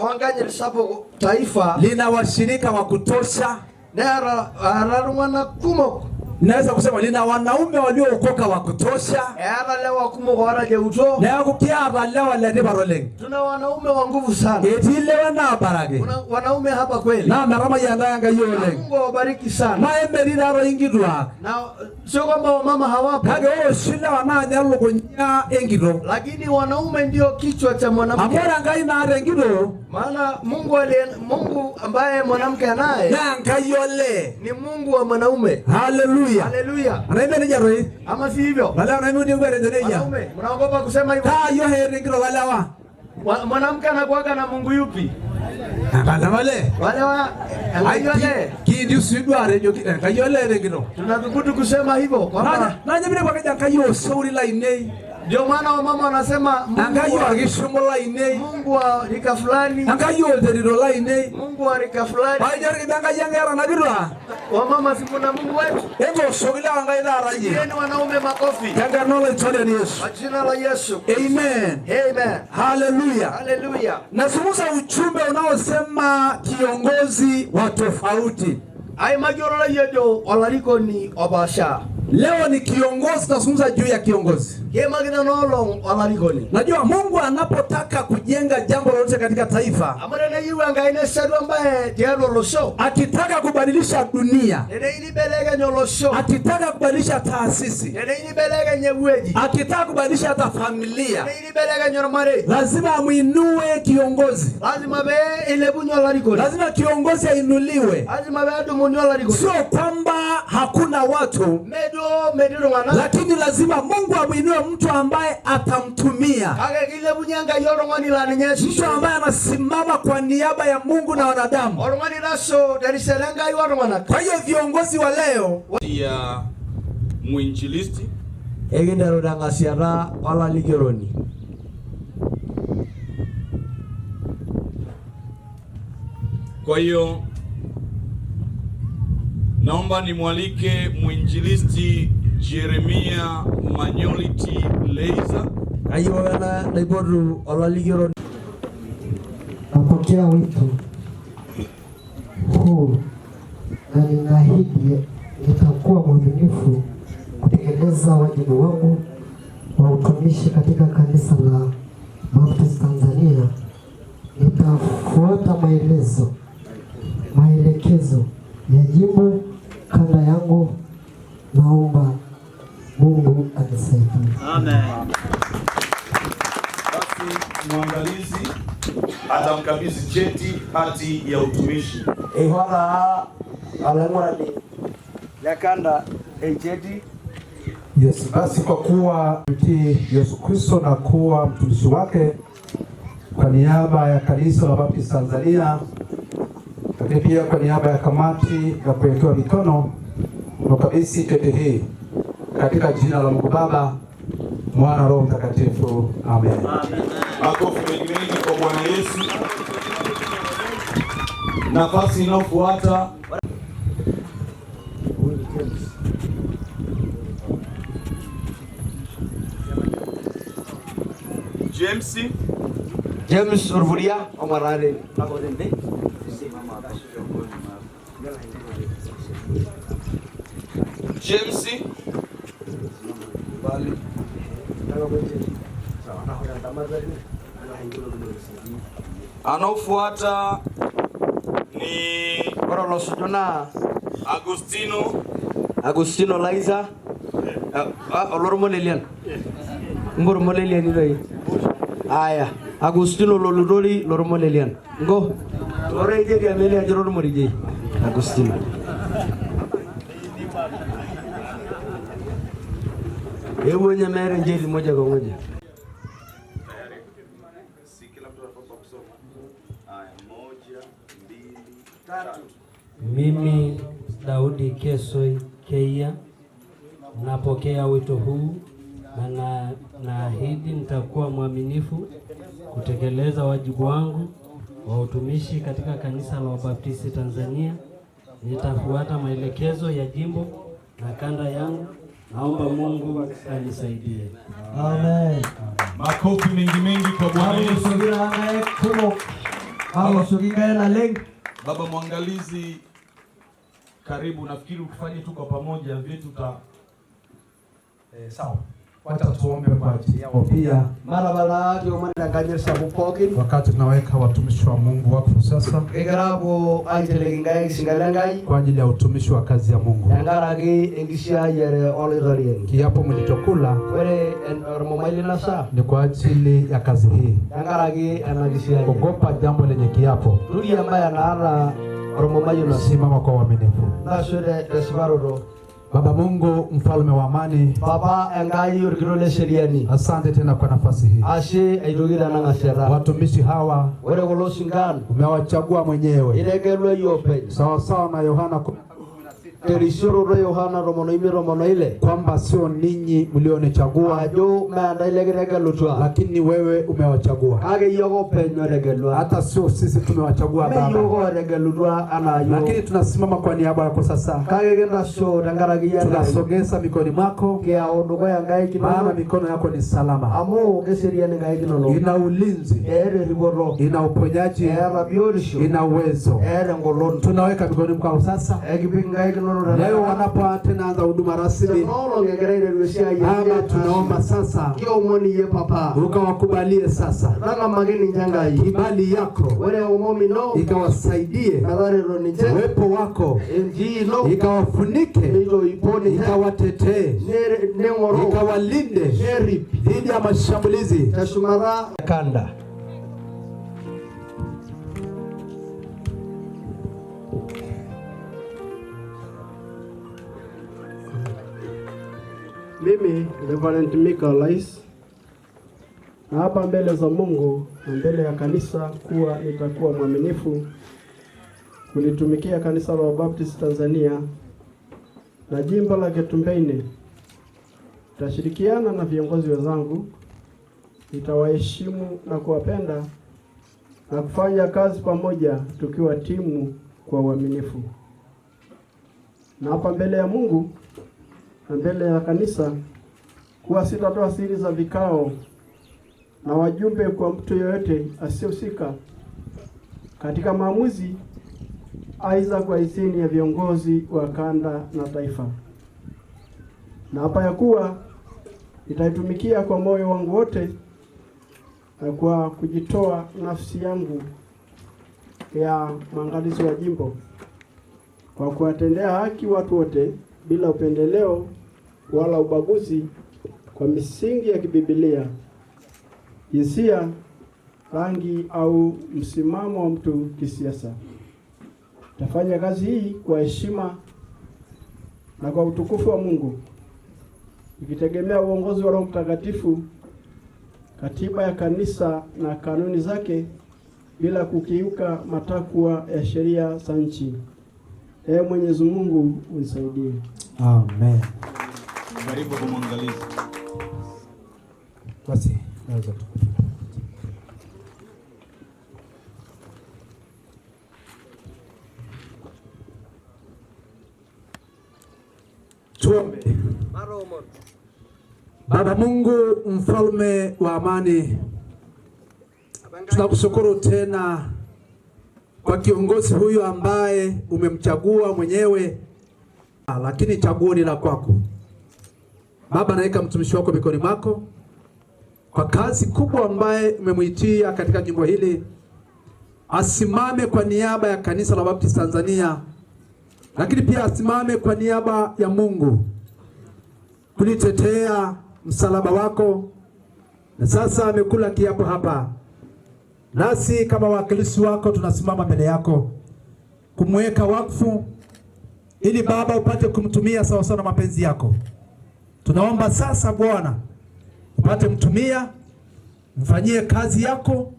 oenkanyit sapuk taifa lina washirika wa kutosha, neeta eeta iltung'anak kumok. Naweza kusema lina wanaume waliookoka wa kutosha. Eeta lewa kumok ootajeuto. Neeku kiata lewa letipat oleng. Tuna wanaume wa nguvu sana. Etii lewa naabaraki. Kuna wanaume hapa kweli. Naa metamayiana Enkai oleng. Mungu awabariki sana. Naa emeri taatoi inkituak. Na sio kwamba wamama hawapo. Kake ore oshi lewa naa ninye elukunya enkitok. Lakini wanaume ndio kichwa cha mwanamke. Amu ore Enkai naata enkitok Maana Mungu aliye Mungu ambaye mwanamke anaye naa Enkai olee. Ni Mungu wa mwanaume. Haleluya. Haleluya. Anaime nejia toi? Ama si hivyo? Walewa naime atejo nejia. Wanaume, mnaogopa kusema hivyo? Kaa hiyo enkitok olewa. Mwanamke anakuwaga na Mungu yupi? Wale. Wale wa Enkai olee. Kiindim sii duo atejo Enkai olee tenkitok. Tunathubutu kusema hivyo kwamba Naa ninye piinepu akejo Enkai oshauri lainei. Ndio maana wamama wanasema Mungu Enkai wa orkishumu lainei. Mungu wa rika fulani. Enkai olterito lainei. Mungu wa rika fulani. Pajo orkijo Enkai ang keeta ena kituak. Wamama si muna Mungu wetu. Etooshoki lewa Enkai taata iyie. Pigieni wanaume makofi. Tenkarna Olaitoriani Yesu. Kwa jina la Yesu. Amen. Amen. Haleluya. Haleluya. Nazungumza ujumbe unaosema kiongozi wa tofauti. Aimaki ororei ojo olarikoni opaasha. Leo ni kiongozi, tunazungumza juu ya kiongozi. Kiimakita enoolong olarikoni. Najua Mungu anapotaka kujenga jambo lolote katika taifa, Amu teneyieu Enkai neshetu embaye tiatua olosho, akitaka kubadilisha dunia, teneyieu nibelekeny olosho, akitaka kubadilisha taasisi, teneyieu nibelekeny ewueji, akitaka kubadilisha hata familia, teneyieu nibelekeny ormarei, lazima amwinue kiongozi. Lazima pee ilepunye olarikoni. Lazima kiongozi ainuliwe. Lazima pee edumuni olarikoni. Sio kwamba hakuna watu, Mee duo metii iltung'anak, lakini lazima Mungu amwinue mtu ambaye atamtumia, kake kilepunye Enkai oltung'ani laa ninye mtu easishore. ambaye anasimama kwa niaba ya Mungu na wanadamu. Oltung'ani oitasho terishata Enkai oltung'anak. Kwa hiyo viongozi wa leo ya mwinjilisti. Ekinteru teng'asiata olalikioroni. Kwa hiyo naomba nimwalike mwinjilisti Jeremia Manyoliti Leiza. Kayieu ake naipotu olalikioroni. Napokea wito huu na ninaahidi nitakuwa mwaminifu kutekeleza wajibu wangu wa utumishi katika kanisa la Baptist Tanzania. Nitafuata maelekezo ya jimbo, kanda yangu. Naomba Mungu anisaidie. Amen. Basi mwangalizi atamkabidhi cheti hati ya utumishi. Eihoo taa olaing'urani le kanda encheti. Yes, basi kwa kuwa mtii Yesu Kristo na kuwa mtumishi wake, kwa niaba ya kanisa la Baptist Tanzania, lakini pia kwa niaba ya kamati ya kuwekewa mikono, nakabidhi cheti hii katika jina la Mungu Baba, Mwana, Roho Mtakatifu. Amen. Makofi mengi mengi kwa Bwana Yesu. Nafasi inayofuata James. James Orvuria omarale. James. Anaofuata ni Ore olosuju naa Agustino. Agustino Laiza olormolelian. Ngormolelian doi. Aya, Agustino Lolutori lormolelian. Ngo. Ore ijeria mele ajo lormorijei. Agustino. Hebu nye mere njeri moja kwa moja. Si kila mtu anapaswa kusoma. Haya, 1, 2, 3. Mimi Daudi Kesoi Keia napokea wito huu na naahidi nitakuwa mwaminifu kutekeleza wajibu wangu wa utumishi katika kanisa la Wabaptisti Tanzania. Nitafuata maelekezo ya jimbo na kanda yangu. Naomba Mungu anisaidie. Amen. Makofi mengi mengi kwa Bwana Yesu. Baba mwangalizi, karibu. Nafikiri ukifanye tu kwa pamoja vyetu ta sawa. Wacha tuombe kwa ajili yao pia. Mara bala kiomon enkanyit sapuk pookin. Wakati tunaweka watumishi wa Mungu wakfu sasa Kigira aapuo aiteleki nkaik isinka le Nkai kwa ajili ya utumishi wa kazi ya Mungu. tenkaraki enkisiayiare Olaitoriani. Kiapo mlichokula Ore ormumai linosa ni kwa ajili ya kazi hii. tenkaraki ena kisiayiare. Ogopa jambo lenye kiapo. Turia embaye naata ormumai oinosi. Simama kwa uaminifu. Ntasho tesiparoto. Baba Mungu mfalme wa amani, Baba Enkai orkitok le seriani. Asante tena kwa nafasi hii. Ashe aitoki tena ng'asiata. Watumishi hawa Ore kulo sinkan umewachagua mwenyewe itegelua iyie openy sawa sawa na Yohana terisioroto Yohana 15:16 kwamba sio ninyi mlionichagua, ajo mee ntae lekitegelutua, lakini wewe umewachagua. Kake iyie ake openy otegelua. Hata sio sisi tumewachagua Mee iyiook Baba, otegelutua anaa iyiook. lakini tunasimama kwa niaba yako sasa, Kake kintasho tenkaraki iyie Enkai. tunasogeza mikononi mwako, Kiyau dukuya nkaik maana inonok mikono yako ni salama, amu keserian nkaik inonok. ina ulinzi, Eeta eripoto, ina uponyaji, eeta biotisho, ina uwezo. eeta engolon. Tunaweka mikononi mwako sasa, Ekipik nkaik inonok Leo wanapo tena anza huduma rasmi, Baba, tunaomba sasa ukawakubalie sasa kibali yako ikawasaidie, uwepo wako ikawafunike, ikawatetee, ikawalinde dhidi ya mashambulizi kanda. Mimi Reverend Michael Lais na hapa mbele za Mungu na mbele ya kanisa kuwa nitakuwa mwaminifu kulitumikia kanisa la Baptist Tanzania na jimbo la Ketumbeine. Nitashirikiana na viongozi wenzangu, nitawaheshimu na kuwapenda na kufanya kazi pamoja tukiwa timu kwa uaminifu. Na hapa mbele ya Mungu na mbele ya kanisa kuwa sitatoa siri za vikao na wajumbe kwa mtu yeyote asiyehusika katika maamuzi, aidha kwa idhini ya viongozi wa kanda na taifa. Na hapa ya kuwa nitaitumikia kwa moyo wangu wote na kwa kujitoa nafsi yangu ya mwangalizi wa jimbo, kwa kuwatendea haki watu wote bila upendeleo wala ubaguzi, kwa misingi ya kibibilia, jinsia, rangi au msimamo wa mtu kisiasa. Tafanya kazi hii kwa heshima na kwa utukufu wa Mungu, ikitegemea uongozi wa Roho Mtakatifu, katiba ya kanisa na kanuni zake, bila kukiuka matakwa ya sheria za nchi. Ee Mwenyezi Mungu unisaidie. Amen. Karibu kwa mwangalizi. Basi naweza tu. Tuombe. Baba Mungu mfalme wa amani, tunakushukuru tena kwa kiongozi huyu ambaye umemchagua mwenyewe, lakini chaguo ni la kwako. Baba, naweka mtumishi wako mikononi mwako kwa kazi kubwa ambaye umemwitia katika jimbo hili, asimame kwa niaba ya kanisa la Baptist Tanzania, lakini pia asimame kwa niaba ya Mungu kulitetea msalaba wako. Na sasa amekula kiapo hapa, nasi kama wawakilishi wako tunasimama mbele yako kumweka wakfu, ili Baba upate kumtumia sawa sawa na mapenzi yako. Tunaomba sasa Bwana upate mtumia, mfanyie kazi yako,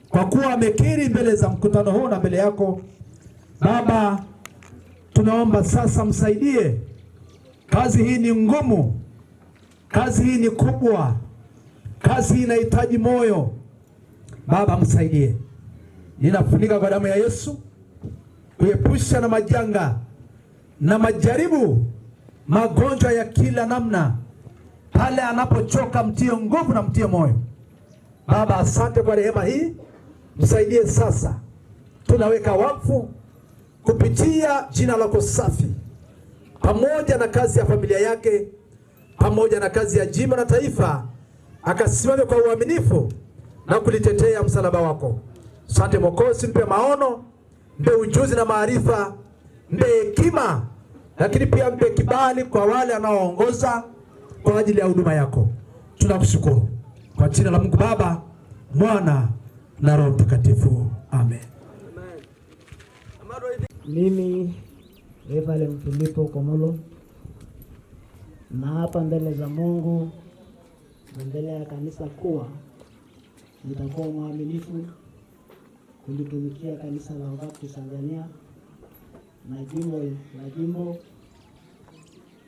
kwa kuwa amekiri mbele za mkutano huu na mbele yako. Baba, tunaomba sasa msaidie. Kazi hii ni ngumu, kazi hii ni kubwa, kazi hii inahitaji moyo. Baba, msaidie. Ninafunika kwa damu ya Yesu kuepusha na majanga na majaribu, magonjwa ya kila namna. Pale anapochoka mtie nguvu na mtie moyo. Baba, asante kwa rehema hii, msaidie sasa. Tunaweka wakfu kupitia jina lako safi, pamoja na kazi ya familia yake, pamoja na kazi ya jimbo na taifa, akasimame kwa uaminifu na kulitetea msalaba wako. Asante Mwokozi, mpe maono, mpe ujuzi na maarifa, mpe hekima, lakini pia mpe kibali kwa wale anaoongoza kwa ajili ya huduma yako. Tunakushukuru kwa jina la Mungu Baba, Mwana na Roho Mtakatifu, amen. Mimi Reverend Filipo Komolo na hapa mbele za Mungu na mbele ya kanisa kuwa nitakuwa mwaminifu kulitumikia kanisa la Baptist Tanzania na jimbo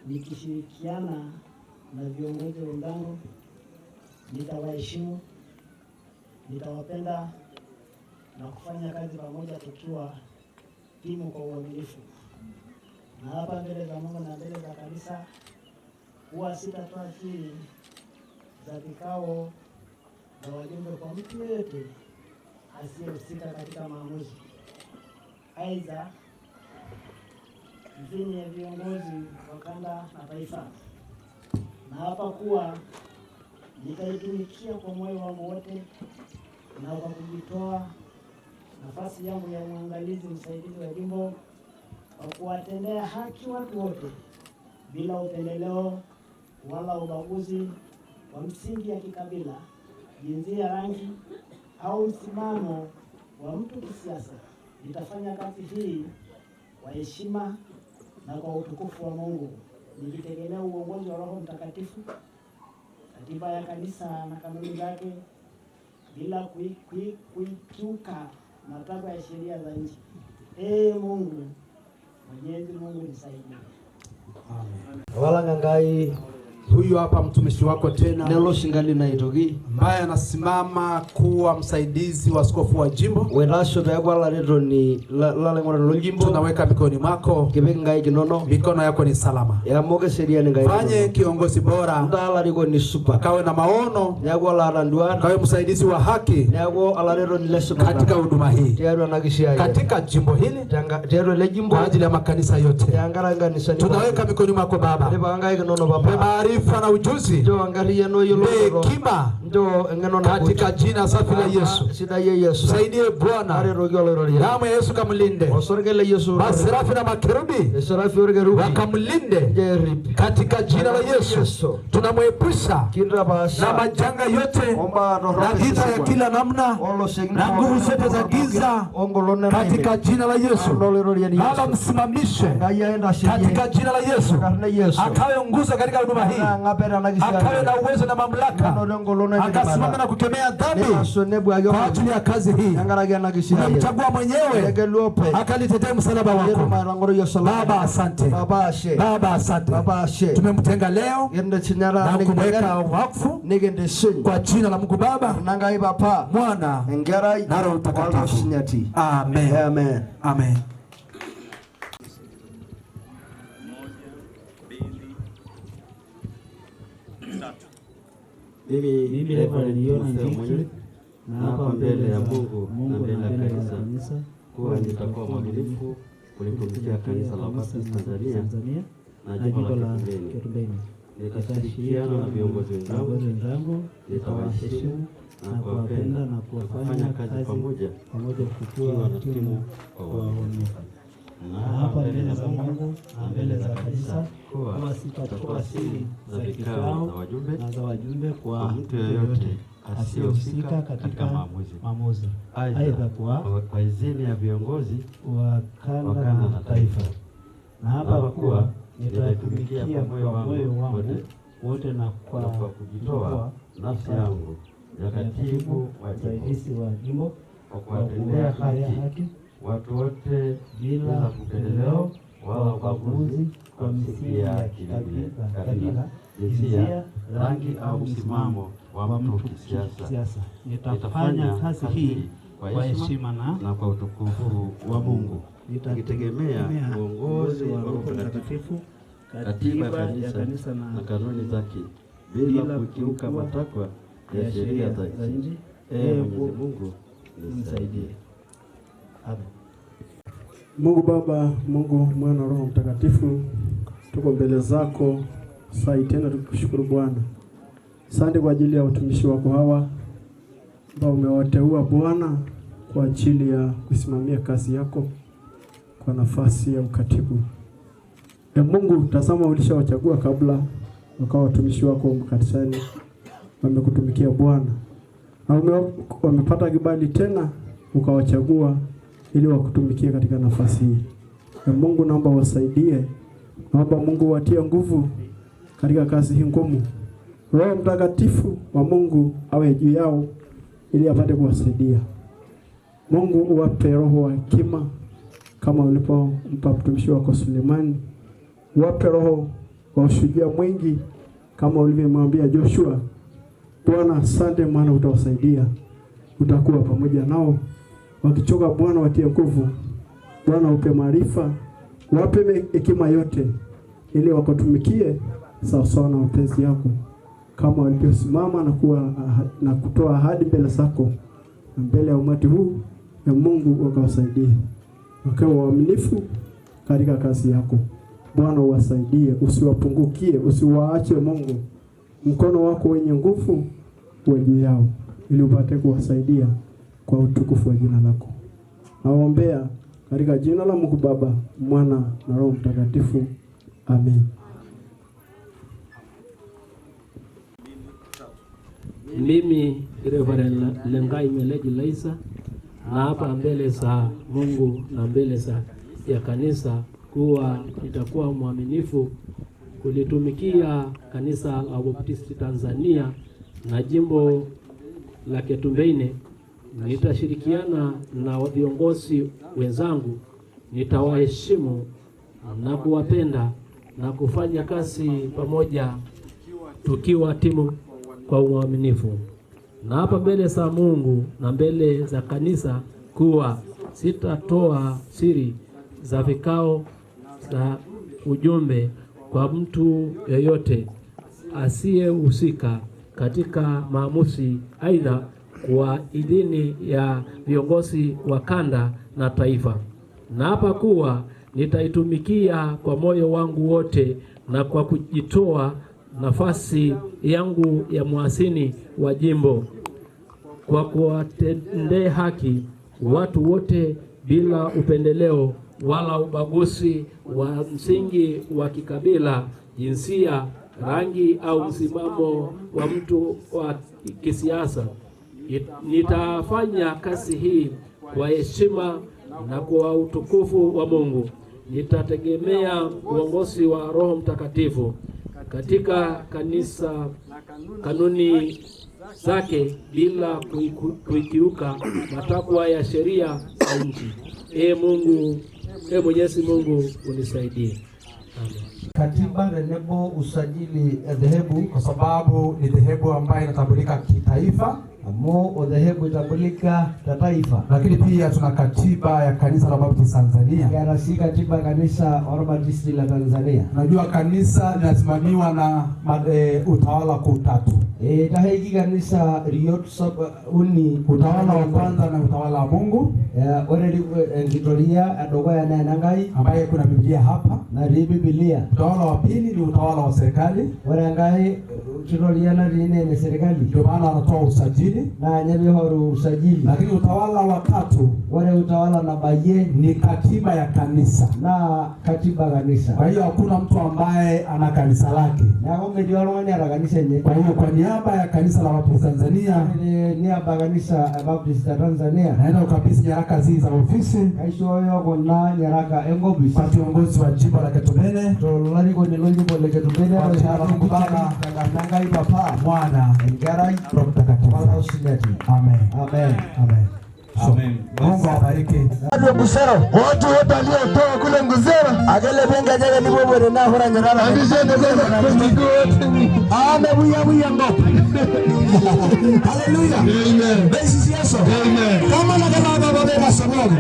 nikishirikiana na viongozi wenzangu. Nitawaheshimu, nitawapenda na kufanya kazi pamoja tukiwa timu kwa uaminifu. Na hapa mbele za Mungu na mbele za kanisa huwa sitatoa siri za vikao na wajumbe kwa mtu yeyote asiyehusika katika maamuzi, aidha idhini ya viongozi wa kanda na taifa. Naapa kuwa nitaitumikia kwa moyo wangu wote na kwa kujitoa nafasi yangu ya mwangalizi msaidizi wa jimbo kwa kuwatendea haki watu wote bila upendeleo wala ubaguzi wa msingi ya kikabila, jinsia, rangi au msimamo wa mtu kisiasa. Nitafanya kazi hii kwa heshima na kwa utukufu wa Mungu, nikitegemea uongozi wa Roho Mtakatifu, katiba ya kanisa na kanuni zake, bila kuikiuka matakwa ya sheria za nchi. Ee Mungu, Mwenyezi Mungu nisaidie. Wala Ngai, huyu hapa mtumishi wako tena nelo singali naitoki ambaye anasimama kuwa msaidizi wa askofu wa jimbo wetasho peeku olaretoni lolaing'urani loljimbo tunaweka mikononi mwako kipik inkaik inonok mikono yako ni salama eamoka eseriani nkaik fanye kiongozi bora ntaa olarikoni supat kawe na maono neeku olaata nduat kawe msaidizi wa haki neeku olaretoni le supata katika huduma hii tiatua ena kisiai katika jimbo hili tiatua ele jimbo kwa ajili ya makanisa yote tenkaraki inkanisani tunaweka mikononi mwako Baba tipika nkaik inonok papa maarifa na ujuzi nchoo enkarriyiano oyiolounto hekima nchoo eng'eno nagut katika jina safi la Yesu sidai e Yesu saidie Bwana taretoki oloiroria damu ya Yesu kamlinde osarge le Yesu maserafi na makerubi eserafi orkerubi wakamlinde nchoo errip katika jina la Yesu tunamwepusha kintapaasha na majanga yote ombaa na torrok vita ya kila namna olosek na nguvu zote za giza ongolon katika jina la Yesu. oloiroria Baba, msimamishe Nkai aintasheyie katika jina la Yesu, enkarna e Yesu akawe nguzo katika huduma hii, ng'apet ena kisiai akawe na uwezo na mamlaka, nenoto engolon akasimama na kukemea dhambi neitasho nebuaki kwa ajili ya kazi hii. tenkaraki ena kisiai Umemchagua mwenyewe etegelu openy akalitetea msalaba wako. netum aitang'oroi osalaba Baba, asante. Baba ashe Baba, asante. Baba ashe Tumemtenga leo kintitsinyata na kumweka wakfu nikintishiny kwa jina la Mungu Baba, ena Nkai Papa Mwana enkerai na Roho Mtakatifu. oltausinyati Amen. amen. Amen. Mimi Reverend Yona Nziki naapa mbele ya Mungu na mbele ya kanisa kuwa nitakuwa mwaminifu kulitumikia kanisa la Baptist Tanzania na jimbo la Kitumbeni. Nitashirikiana na viongozi wenzangu, nitawaheshimu na kuwapenda na kufanya kazi pamoja tukiwa na timu kwa uaminifu. Naapa mbele za Mungu na mbele za kanisa kuwa sitatoa siri za za vikao kikao za wajumbe na za wajumbe kwa kwa mtu yeyote asiyehusika katika maamuzi. maamuzi, Aidha, aidha kwa kwa idhini ya viongozi wa wa kanda kanda na na taifa. taifa. Naapa Naapa kuwa kuwa nitaitumikia nitaitumikia kwa kwa moyo moyo wangu wote wote na kwa na kwa kujitoa nafsi yangu ya katibu wa jimbo msaidizi wa jimbo kwa kwa kuwatendea kuwatendea haki haki watu wote bila bila upendeleo wala ubaguzi kwa kwa misingi misingi ya ya kabila, jinsia, rangi au msimamo wa mtu kisiasa. kisiasa. Nitafanya kazi hii kwa heshima na kwa utukufu wa Mungu, nikitegemea uongozi wa Roho Mtakatifu, katiba ya kanisa na kanuni zake, bila kukiuka matakwa ya sheria za nchi. Ee Mwenyezi Mungu nisaidie. Amen. Mungu Baba, Mungu Mwana, Roho Mtakatifu, tuko mbele zako saa hii tena tukikushukuru Bwana. Asante kwa ajili ya watumishi wako hawa ambao umewateua Bwana kwa ajili ya kusimamia kazi yako kwa nafasi ya ukatibu. Ya Mungu, tazama ulishawachagua kabla wakawa watumishi wako kanisani, wamekutumikia Bwana na wamepata kibali tena ukawachagua ili wakutumikie katika nafasi hii. Na Mungu, naomba wasaidie, naomba Mungu watie nguvu katika kazi hii ngumu. Roho Mtakatifu wa Mungu awe juu yao ili apate kuwasaidia. Mungu uwape roho wa hekima kama ulipompa mtumishi wako Sulemani, uwape roho wa ushujaa mwingi kama ulivyomwambia Joshua. Bwana, asante, maana utawasaidia, utakuwa pamoja nao. Wakichoka Bwana, watie nguvu. Bwana, upe maarifa, wape hekima yote, ili wakutumikie sawasawa na mapenzi yako, kama walivyosimama na kutoa ahadi mbele zako na mbele ya umati huu ya Mungu, wakawasaidie wakawa waaminifu katika kazi yako. Bwana uwasaidie, usiwapungukie, usiwaache Mungu. Mkono wako wenye nguvu uwe juu yao, ili upate kuwasaidia kwa utukufu wa jina lako. Nawaombea katika jina la Mungu Baba, Mwana na Roho Mtakatifu. Amen. Mimi Reverend Lengai Meleji Laisa naapa mbele za Mungu na mbele za ya kanisa kuwa nitakuwa mwaminifu kulitumikia kanisa la Baptisti Tanzania na jimbo la Ketumbeine. Nitashirikiana na viongozi wenzangu, nitawaheshimu na kuwapenda na kufanya kazi pamoja tukiwa timu kwa uaminifu. Na hapa mbele za Mungu na mbele za kanisa kuwa sitatoa siri za vikao za ujumbe kwa mtu yeyote asiyehusika katika maamuzi, aidha kwa idhini ya viongozi wa kanda na taifa. Na hapa kuwa nitaitumikia kwa moyo wangu wote na kwa kujitoa nafasi yangu ya muasini wa jimbo kwa kuwatendea haki watu wote bila upendeleo wala ubaguzi wa msingi wa kikabila, jinsia, rangi au msimamo wa mtu wa kisiasa. Nitafanya kazi hii kwa heshima na kwa utukufu wa Mungu. Nitategemea uongozi wa Roho Mtakatifu katika kanisa, kanuni zake bila kuikiuka matakwa ya sheria za nchi. Ee Mungu, ee Mwenyezi Mungu unisaidie. Amen. Katiba tenebo usajili dhehebu, kwa sababu ni dhehebu ambayo inatambulika kitaifa amu udhehebu itambulika tataifa, lakini pia tuna katiba ya kanisa la Baptist Tanzania. Kiata sii katiba kanisa orbatisti la Tanzania. Unajua kanisa linasimamiwa na utawala kuu tatu. Itaheki kanisa riot sub uni. Utawala wa kwanza na utawala wa Mungu. Ore enkitoria edukuya naa enenkai ambaye kuna Biblia hapa natii Biblia. Utawala wa pili ni utawala wa serikali. Ore enkae kitoria natii naa ene serikali, ndio maana wanatoa usajili naa ninye piihoru usajili. Lakini utawala wa tatu, ore utawala nabayie ni katiba ya kanisa, naa katiba kanisa. Kwa hiyo hakuna mtu ambaye ana kanisa lake, neeku metii oltung'ani oota kanisa enye. Kwa hiyo kwa niaba ya kanisa la Baptist Tanzania, niaba kanisa ya Baptist Tanzania, naenda kukabidhi nyaraka hizi za ofisi, kaishooyo kuna nyaraka enkopis kwa kiongozi wa jimbo la Ketumbeine, tolarikoni loljimbo le Ketumbeine, kwa jina la Mungu Baba, Enkai Papa, Mwana, Enkerai, Roho Mtakatifu. Amen. Amen. Amen. Amen. Mungu awabariki. Watu Busero, watu wote waliotoka kule Nguzero, akele benga jaga ni bobo na hora nyarara. Ame buya buya ngop. Hallelujah. Amen. Basi Yesu. Amen. Kama na kama baba baba sababu.